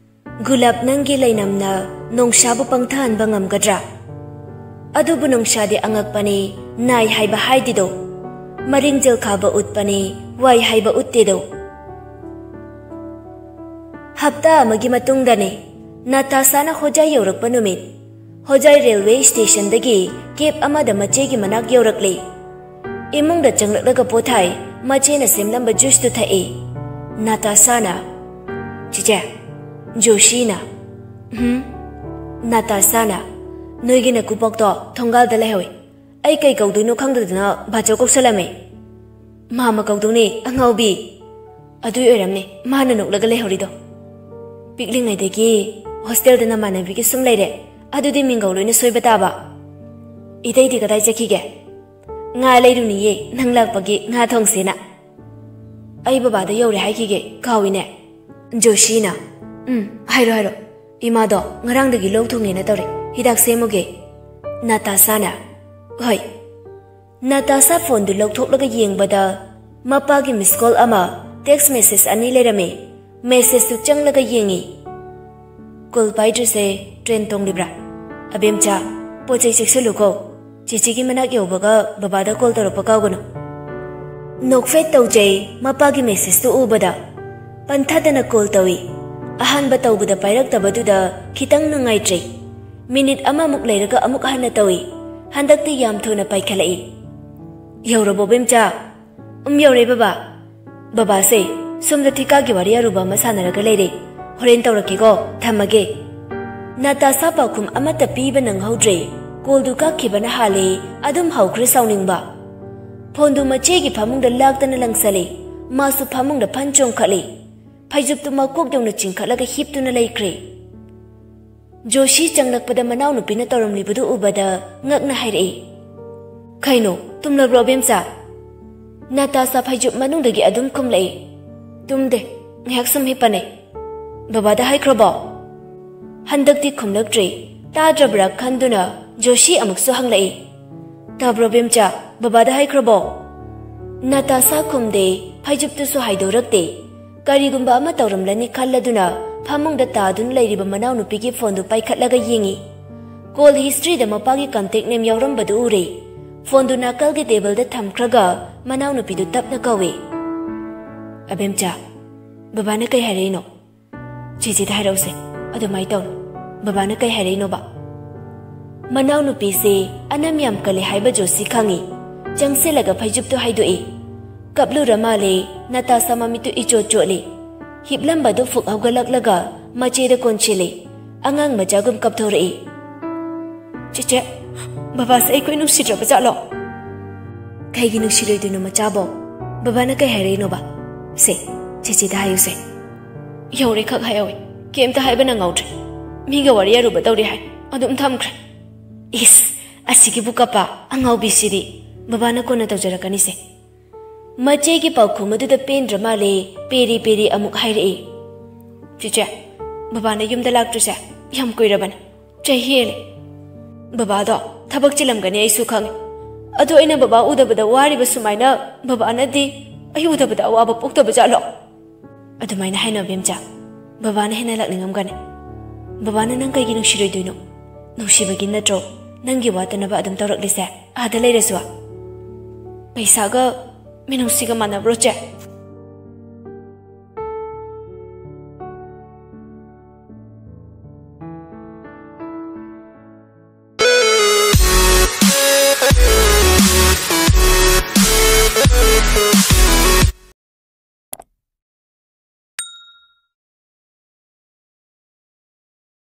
ꯒꯨꯂꯥꯞ ꯅꯪꯒꯤ ꯂꯩꯅꯝꯅ ꯅꯣꯡꯁꯥꯕꯨ ꯄꯪꯊꯍꯟꯕ ꯉꯝꯒꯗ꯭ꯔꯥ? ꯑꯗꯨꯕꯨ ꯅꯣꯡꯁꯥꯗꯤ ꯑꯉꯛꯄꯅꯤ, ꯅꯥꯏ ꯍꯥꯏꯕ ꯍꯥꯏꯗꯦꯗꯣ꯫ ꯃꯔꯤꯡꯖꯦꯜ ꯈꯥꯕ ꯎꯠꯄꯅꯤ, ꯋꯥꯏ ꯍꯥꯏꯕ ꯎꯠꯇꯦꯗꯣ꯫ ꯍꯞꯇꯥ ꯑꯃꯒꯤ ꯃꯇꯨꯡꯗꯅꯤ, ꯅꯥꯇꯥꯁꯥꯅ ꯍꯣꯖꯥꯏ ꯌꯧꯔꯛꯄ ꯅꯨꯃꯤꯠ꯫ ꯍꯣꯖꯥꯏ ꯔꯦꯜꯋꯦ ꯁ꯭ꯇꯦꯁꯟꯗꯒꯤ ꯀꯦꯕ ꯑꯃꯗ ꯃꯆꯦꯒꯤ ꯃꯅꯥꯛ ꯌꯧꯔꯛꯂꯦ꯫ ꯏꯃꯨꯡꯗ ꯆꯪꯂꯛꯂꯒ ꯄꯣꯊꯥꯏ꯫ ꯃꯆꯦꯅ ꯁꯦꯝꯂꯝꯕ ꯖꯨꯁꯇꯨ ꯊꯛꯏ꯫ ꯅꯥꯇꯥꯁꯥꯅ, "ꯆꯤꯆꯦ, ꯖꯣꯁꯤꯅ꯫" "ꯍꯨꯝ?" ꯅꯥꯇꯥꯁꯥꯅ, "ꯅꯣꯏꯒꯤ ꯅꯀꯨꯕꯣꯛꯇꯣ ꯊꯣꯡꯒꯥꯜꯗ ꯂꯩꯍꯧꯏ꯫ ꯑꯩ ꯀꯩ ꯀꯧꯗꯣꯏꯅꯣ ꯈꯪꯗꯗꯅ ꯕꯥꯆꯧ ꯀꯧꯁꯜꯂꯝꯃꯦ꯫" "ꯃꯥꯃ ꯀꯧꯗꯧꯅꯦ, ꯑꯉꯥꯎꯕꯤ꯫" "ꯑꯗꯨꯏ ꯑꯣꯏꯔꯝꯅꯤ ꯃꯥꯅ ꯅꯣꯛꯂꯒ ꯂꯩꯍꯧꯔꯤꯗꯣ꯫ ꯄꯤꯛꯂꯤꯉꯩꯗꯒꯤ ꯍꯣꯁꯇꯦꯜꯗ ꯅꯃꯥꯟꯅꯕꯤꯒꯤ ꯁꯨꯝ ꯂꯩꯔꯦ, ꯑꯗꯨꯗꯤ ꯃꯤꯡꯒꯧ ꯂꯣꯏꯅ ꯁꯣꯏꯕ ꯇꯥꯕ꯫ ꯏꯇꯩꯗꯤ ꯀꯗꯥꯏ ꯆꯠꯈꯤꯒꯦ?" "ꯉꯥ ꯂꯩꯔꯨꯅꯤꯌꯦ, ꯅꯪ ꯂꯥꯛꯄꯒꯤ ꯉꯥ ꯊꯣꯡꯁꯦꯅ꯫ ꯑꯩ ꯕꯕꯥꯗ ꯌꯧꯔꯦ ꯍꯥꯏꯈꯤꯒꯦ, ꯀꯥꯎꯏꯅꯦ꯫" ꯖꯣꯁꯤꯅ, "ꯎꯝ, ꯍꯥꯏꯔꯣ, ꯍꯥꯏꯔꯣ꯫ ꯏꯃꯥꯗꯣ ꯉꯔꯥꯡꯗꯒꯤ ꯂꯣꯛ ꯊꯨꯡꯉꯦꯅ ꯇꯧꯔꯦ, ꯍꯤꯗꯥꯛ ꯁꯦꯝꯃꯨꯒꯦ꯫" ꯅꯥꯇꯥꯁꯥꯅ, "ꯍꯣꯏ꯫" ꯅꯥꯇꯥꯁꯥ ꯐꯣꯟꯗꯨ ꯂꯧꯊꯣꯛꯂꯒ ꯌꯦꯡꯕꯗ ꯃꯄꯥꯒꯤ ꯃꯤꯁ ꯀꯣꯜ ꯑꯃ, ꯇꯦꯛꯁ ꯃꯦꯁꯦꯖ ꯑꯅꯤ ꯂꯩꯔꯝꯃꯤ꯫ ꯃꯦꯁꯦꯖꯇꯨ ꯆꯪꯂꯒ ꯌꯦꯡꯉꯤ꯫ "Call ꯄꯥꯏꯗ꯭ꯔꯤꯁꯦ train ꯇꯣꯡꯂꯤꯕ꯭ꯔꯥ? ꯑꯕꯦꯝꯆꯥ, ꯄꯣꯠ ꯆꯩ ꯆꯦꯛꯁꯤꯜꯂꯨꯀꯣ꯫ ꯆꯤꯆꯤꯒꯤ ꯃꯅꯥꯛ ꯌꯧꯕꯒ ꯕꯕꯥꯗ ꯀꯣꯜ ꯇꯧꯔꯛꯄ ꯀꯥꯎꯒꯅꯨ꯫" ꯅꯣꯛꯐꯦꯠ ꯇꯧꯖꯩ ꯃꯄꯥꯒꯤ ꯃꯦꯁꯦꯖꯇꯨ ꯎꯕꯗ꯫ ꯄꯟꯊꯗꯅ ꯀꯣꯜ ꯇꯧꯏ꯫ ꯑꯍꯥꯟꯕ ꯇꯧꯕꯗ ꯄꯥꯏꯔꯛꯇꯕꯗꯨꯗ ꯈꯤꯇꯪ ꯅꯨꯡꯉꯥꯏꯇ꯭ꯔꯤ꯫ ꯃꯤꯅꯤꯠ ꯑꯃꯃꯨꯛ ꯂꯩꯔꯒ ꯑꯃꯨꯛ ꯍꯟꯅ ꯇꯧꯏ꯫ ꯍꯟꯗꯛꯇꯤ ꯌꯥꯝ ꯊꯨꯅ ꯄꯥꯏꯈꯠꯂꯛꯏ꯫ "ꯌꯧꯔꯕꯣ ꯕꯦꯝꯆꯥ?" "ꯎꯝ, ꯌꯧꯔꯦ ꯕꯕꯥ꯫ ꯕꯕꯥꯁꯦ, ꯁꯣꯝꯗ ꯊꯤꯀꯥꯒꯤ ꯋꯥꯔꯤ ꯑꯔꯨꯕ ꯑꯃ ꯁꯥꯟꯅꯔꯒ ꯂꯩꯔꯦ꯫ ꯍꯣꯔꯦꯟ ꯇꯧꯔꯛꯀꯦꯀꯣ, ꯊꯝꯃꯒꯦ꯫" ꯅꯥꯇꯥꯁꯥ ꯄꯥꯎꯈꯨꯝ ꯑꯃꯠꯇ ꯄꯤꯕ ꯅꯪꯍꯧꯗ꯭ꯔꯦ꯫ ꯀꯣꯜꯗꯨ ꯀꯛꯈꯤꯕꯅ ꯍꯥꯜꯂꯦ꯫ ꯑꯗꯨꯝ ꯍꯧꯈ꯭ꯔꯦ ꯁꯥꯎꯅꯤꯡꯕ꯫ ꯐꯣꯟꯗꯨ ꯃꯆꯦꯒꯤ ꯐꯃꯨꯡꯗ ꯂꯥꯛꯇꯅ ꯂꯪꯁꯜꯂꯦ꯫ ꯃꯥꯁꯨ ꯐꯃꯨꯡꯗ ꯐꯟ ꯆꯣꯡꯈꯠꯂꯦ꯫ ꯐꯩꯖꯨꯞꯇꯨ ꯃꯀꯣꯛ ꯌꯧꯅ ꯆꯤꯡꯈꯠꯂꯒ ꯍꯤꯞꯇꯨꯅ ꯂꯩꯈ꯭ꯔꯦ꯫ ꯖꯣꯁꯤ ꯆꯪꯂꯛꯄꯗ ꯃꯅꯥꯎꯅꯨꯄꯤꯅ ꯇꯧꯔꯝꯂꯤꯕꯗꯨ ꯎꯕꯗ ꯉꯛꯅ ꯍꯥꯏꯔꯛꯏ, "ꯀꯩꯅꯣ, ꯇꯨꯝꯂꯕ꯭ꯔꯣ ꯑꯕꯦꯝꯆꯥ?" ꯅꯥꯇꯥꯁꯥ ꯐꯩꯖꯨꯞ ꯃꯅꯨꯡꯗꯒꯤ ꯑꯗꯨꯝ ꯈꯨꯝꯂꯛꯏ, "ꯇꯨꯝꯗꯦ, ꯉꯥꯏꯍꯥꯛ ꯁꯨꯝ ꯍꯤꯞꯄꯅꯦ꯫" "ꯕꯕꯥꯗ ꯍꯥꯏꯈ꯭ꯔꯕꯣ?" ꯍꯟꯗꯛꯇꯤ ꯈꯨꯝꯂꯛꯇ꯭ꯔꯦ꯫ ꯇꯥꯗ꯭ꯔꯕ꯭ꯔꯥ ꯈꯟꯗꯨꯅ ꯖꯣꯁꯤ ꯑꯃꯨꯛꯁꯨ ꯍꯪꯂꯛꯏ, "ꯇꯥꯕ꯭ꯔꯣ ꯕꯦꯝꯆꯥ, ꯕꯕꯥꯗ ꯍꯥꯏꯈ꯭ꯔꯕꯣ?" ꯅꯥꯇꯥꯁꯥ ꯈꯨꯝꯗꯦ, ꯐꯩꯖꯨꯞꯇꯨꯁꯨ ꯍꯥꯏꯗꯣꯔꯛꯇꯦ꯫ ꯀꯔꯤꯒꯨꯝꯕ ꯑꯃ ꯇꯧꯔꯝꯂꯅꯤ ꯈꯜꯂꯗꯨꯅ ꯐꯃꯨꯡꯗ ꯇꯥꯗꯨꯅ ꯂꯩꯔꯤꯕ ꯃꯅꯥꯎꯅꯨꯄꯤꯒꯤ ꯐꯣꯟꯗꯨ ꯄꯥꯏꯈꯠꯂꯒ ꯌꯦꯡꯉꯤ꯫ ꯀꯣꯜ ꯍꯤꯁꯇ꯭ꯔꯤꯗ ꯃꯄꯥꯒꯤ ꯀꯟꯇꯦꯛ ꯅꯦꯝ ꯌꯥꯎꯔꯝꯕꯗꯨ ꯎꯔꯦ꯫ ꯐꯣꯟꯗꯨ ꯅꯥꯀꯜꯒꯤ ꯇꯦꯕꯜꯗ ꯊꯝꯈ꯭ꯔꯒ ꯃꯅꯥꯎꯅꯨꯄꯤꯗꯨ ꯇꯞꯅ ꯀꯧꯏ, "ꯑꯕꯦꯝꯆꯥ, ꯕꯕꯥꯅ ꯀꯩ ꯍꯥꯏꯔꯛꯏꯅꯣ?" "ꯆꯦꯆꯦꯗ ꯍꯥꯏꯔꯛꯎꯁꯦ꯫ ꯑꯗꯨꯃꯥꯏꯅ ꯇꯧꯔꯣ꯫ ꯕꯕꯥꯅ ꯀꯩ ꯍꯥꯏꯔꯛꯏꯅꯣꯕ?" ꯃꯅꯥꯎꯅꯨꯄꯤꯁꯦ ꯑꯅꯝ ꯌꯥꯝ ꯀꯜꯂꯦ ꯍꯥꯏꯕ ꯖꯣꯁꯤ ꯈꯪꯉꯤ꯫ ꯆꯪꯁꯤꯜꯂꯒ ꯐꯩꯖꯨꯞꯇꯨ ꯍꯥꯏꯗꯣꯛꯏ꯫ ꯀꯞꯂꯨꯔ ꯃꯥꯜꯂꯦ꯫ ꯅꯇꯥꯁꯥ ꯃꯃꯤꯠꯇꯨ ꯏꯆꯣꯠ ꯆꯣꯠꯂꯤ꯫ ꯍꯤꯞꯂꯝꯕꯗꯨ ꯐꯨꯛ ꯍꯧꯒꯠꯂꯛꯂꯒ ꯃꯆꯦꯗ ꯀꯣꯟꯁꯤꯜꯂꯤ꯫ ꯑꯉꯥꯡ ꯃꯆꯥꯒꯨꯝ ꯀꯞꯊꯣꯔꯛꯏ꯫ "ꯆꯦꯆꯦ, ꯕꯕꯥꯁꯦ ꯑꯩꯈꯣꯏ ꯅꯨꯡꯁꯤꯗ꯭ꯔꯕ ꯖꯥꯠꯂꯣ?" "ꯀꯩꯒꯤ ꯅꯨꯡꯁꯤꯔꯣꯏꯗꯣꯏꯅꯣ ꯃꯆꯥꯕꯣ? ꯕꯕꯥꯅ ꯀꯩ ꯍꯥꯏꯔꯛꯏꯅꯣꯕ? ꯁꯦ, ꯆꯦꯆꯦꯗ ꯍꯥꯏꯌꯨꯁꯦ꯫" "ꯌꯧꯔꯦ ꯈꯛ ꯍꯥꯏꯍꯧꯋꯦ, ꯀꯩꯝꯇ ꯍꯥꯏꯕ ꯅꯪꯍꯧꯗ꯭ꯔꯦ꯫ ꯃꯤꯒ ꯋꯥꯔꯤ ꯑꯔꯨꯕ ꯇꯧꯔꯤ ꯍꯥꯏ, ꯑꯗꯨꯝ ꯊꯝꯈ꯭ꯔꯦ꯫" "ꯏꯁ, ꯑꯁꯤꯒꯤꯕꯨ ꯀꯞꯄ? ꯑꯉꯥꯎꯕꯤꯁꯤꯗꯤ꯫ ꯕꯕꯥꯅ ꯀꯣꯟꯅ ꯇꯧꯖꯔꯛꯀꯅꯤꯁꯦ꯫" ꯃꯆꯦꯒꯤ ꯄꯥꯎꯈꯨꯝ ꯑꯗꯨꯗ ꯄꯦꯟꯗ꯭ꯔ ꯃꯥꯜꯂꯦ꯫ ꯄꯦꯔꯤ ꯄꯦꯔꯤ ꯑꯃꯨꯛ ꯍꯥꯏꯔꯛꯏ꯫ "ꯆꯦꯆꯦ, ꯕꯕꯥꯅ ꯌꯨꯝꯗ ꯂꯥꯛꯇ꯭ꯔꯤꯁꯦ ꯌꯥꯝ ꯀꯨꯏꯔꯕꯅꯦ, ꯆꯍꯤ ꯍꯦꯜꯂꯦ꯫ ꯕꯕꯥꯗꯣ ꯊꯕꯛ ꯆꯤꯜꯂꯝꯒꯅꯤ, ꯑꯩꯁꯨ ꯈꯪꯉꯦ꯫ ꯑꯗꯣ ꯑꯩꯅ ꯕꯕꯥ ꯎꯗꯕꯗ ꯋꯥꯔꯤꯕ ꯁꯨꯃꯥꯏꯅ ꯕꯕꯥꯅꯗꯤ ꯑꯩ ꯎꯗꯕꯗ ꯑꯋꯥꯕ ꯄꯣꯛꯇꯕ ꯖꯥꯠꯂꯣ?" "ꯑꯗꯨꯃꯥꯏꯅ ꯍꯥꯏꯅꯣ ꯕꯦꯝꯆꯥ, ꯕꯕꯥꯅ ꯍꯦꯟꯅ ꯂꯥꯛꯅꯤꯡꯉꯝꯒꯅꯤ꯫ ꯕꯕꯥꯅ ꯅꯪ ꯀꯩꯒꯤ ꯅꯨꯡꯁꯤꯔꯣꯏꯗꯣꯏꯅꯣ? ꯅꯨꯡꯁꯤꯕꯒꯤ ꯅꯠꯇ꯭ꯔꯣ ꯅꯪꯒꯤ ꯋꯥꯠꯇꯅꯕ ꯑꯗꯨꯝ ꯇꯧꯔꯛꯂꯤꯁꯦ, ꯑꯥꯗ ꯂꯩꯔꯁꯨ?" "ꯄꯩꯁꯥꯒ ꯃꯤꯅꯨꯡꯁꯤꯒ ꯃꯥꯟꯅꯕ꯭ꯔꯣ ꯆꯦ?"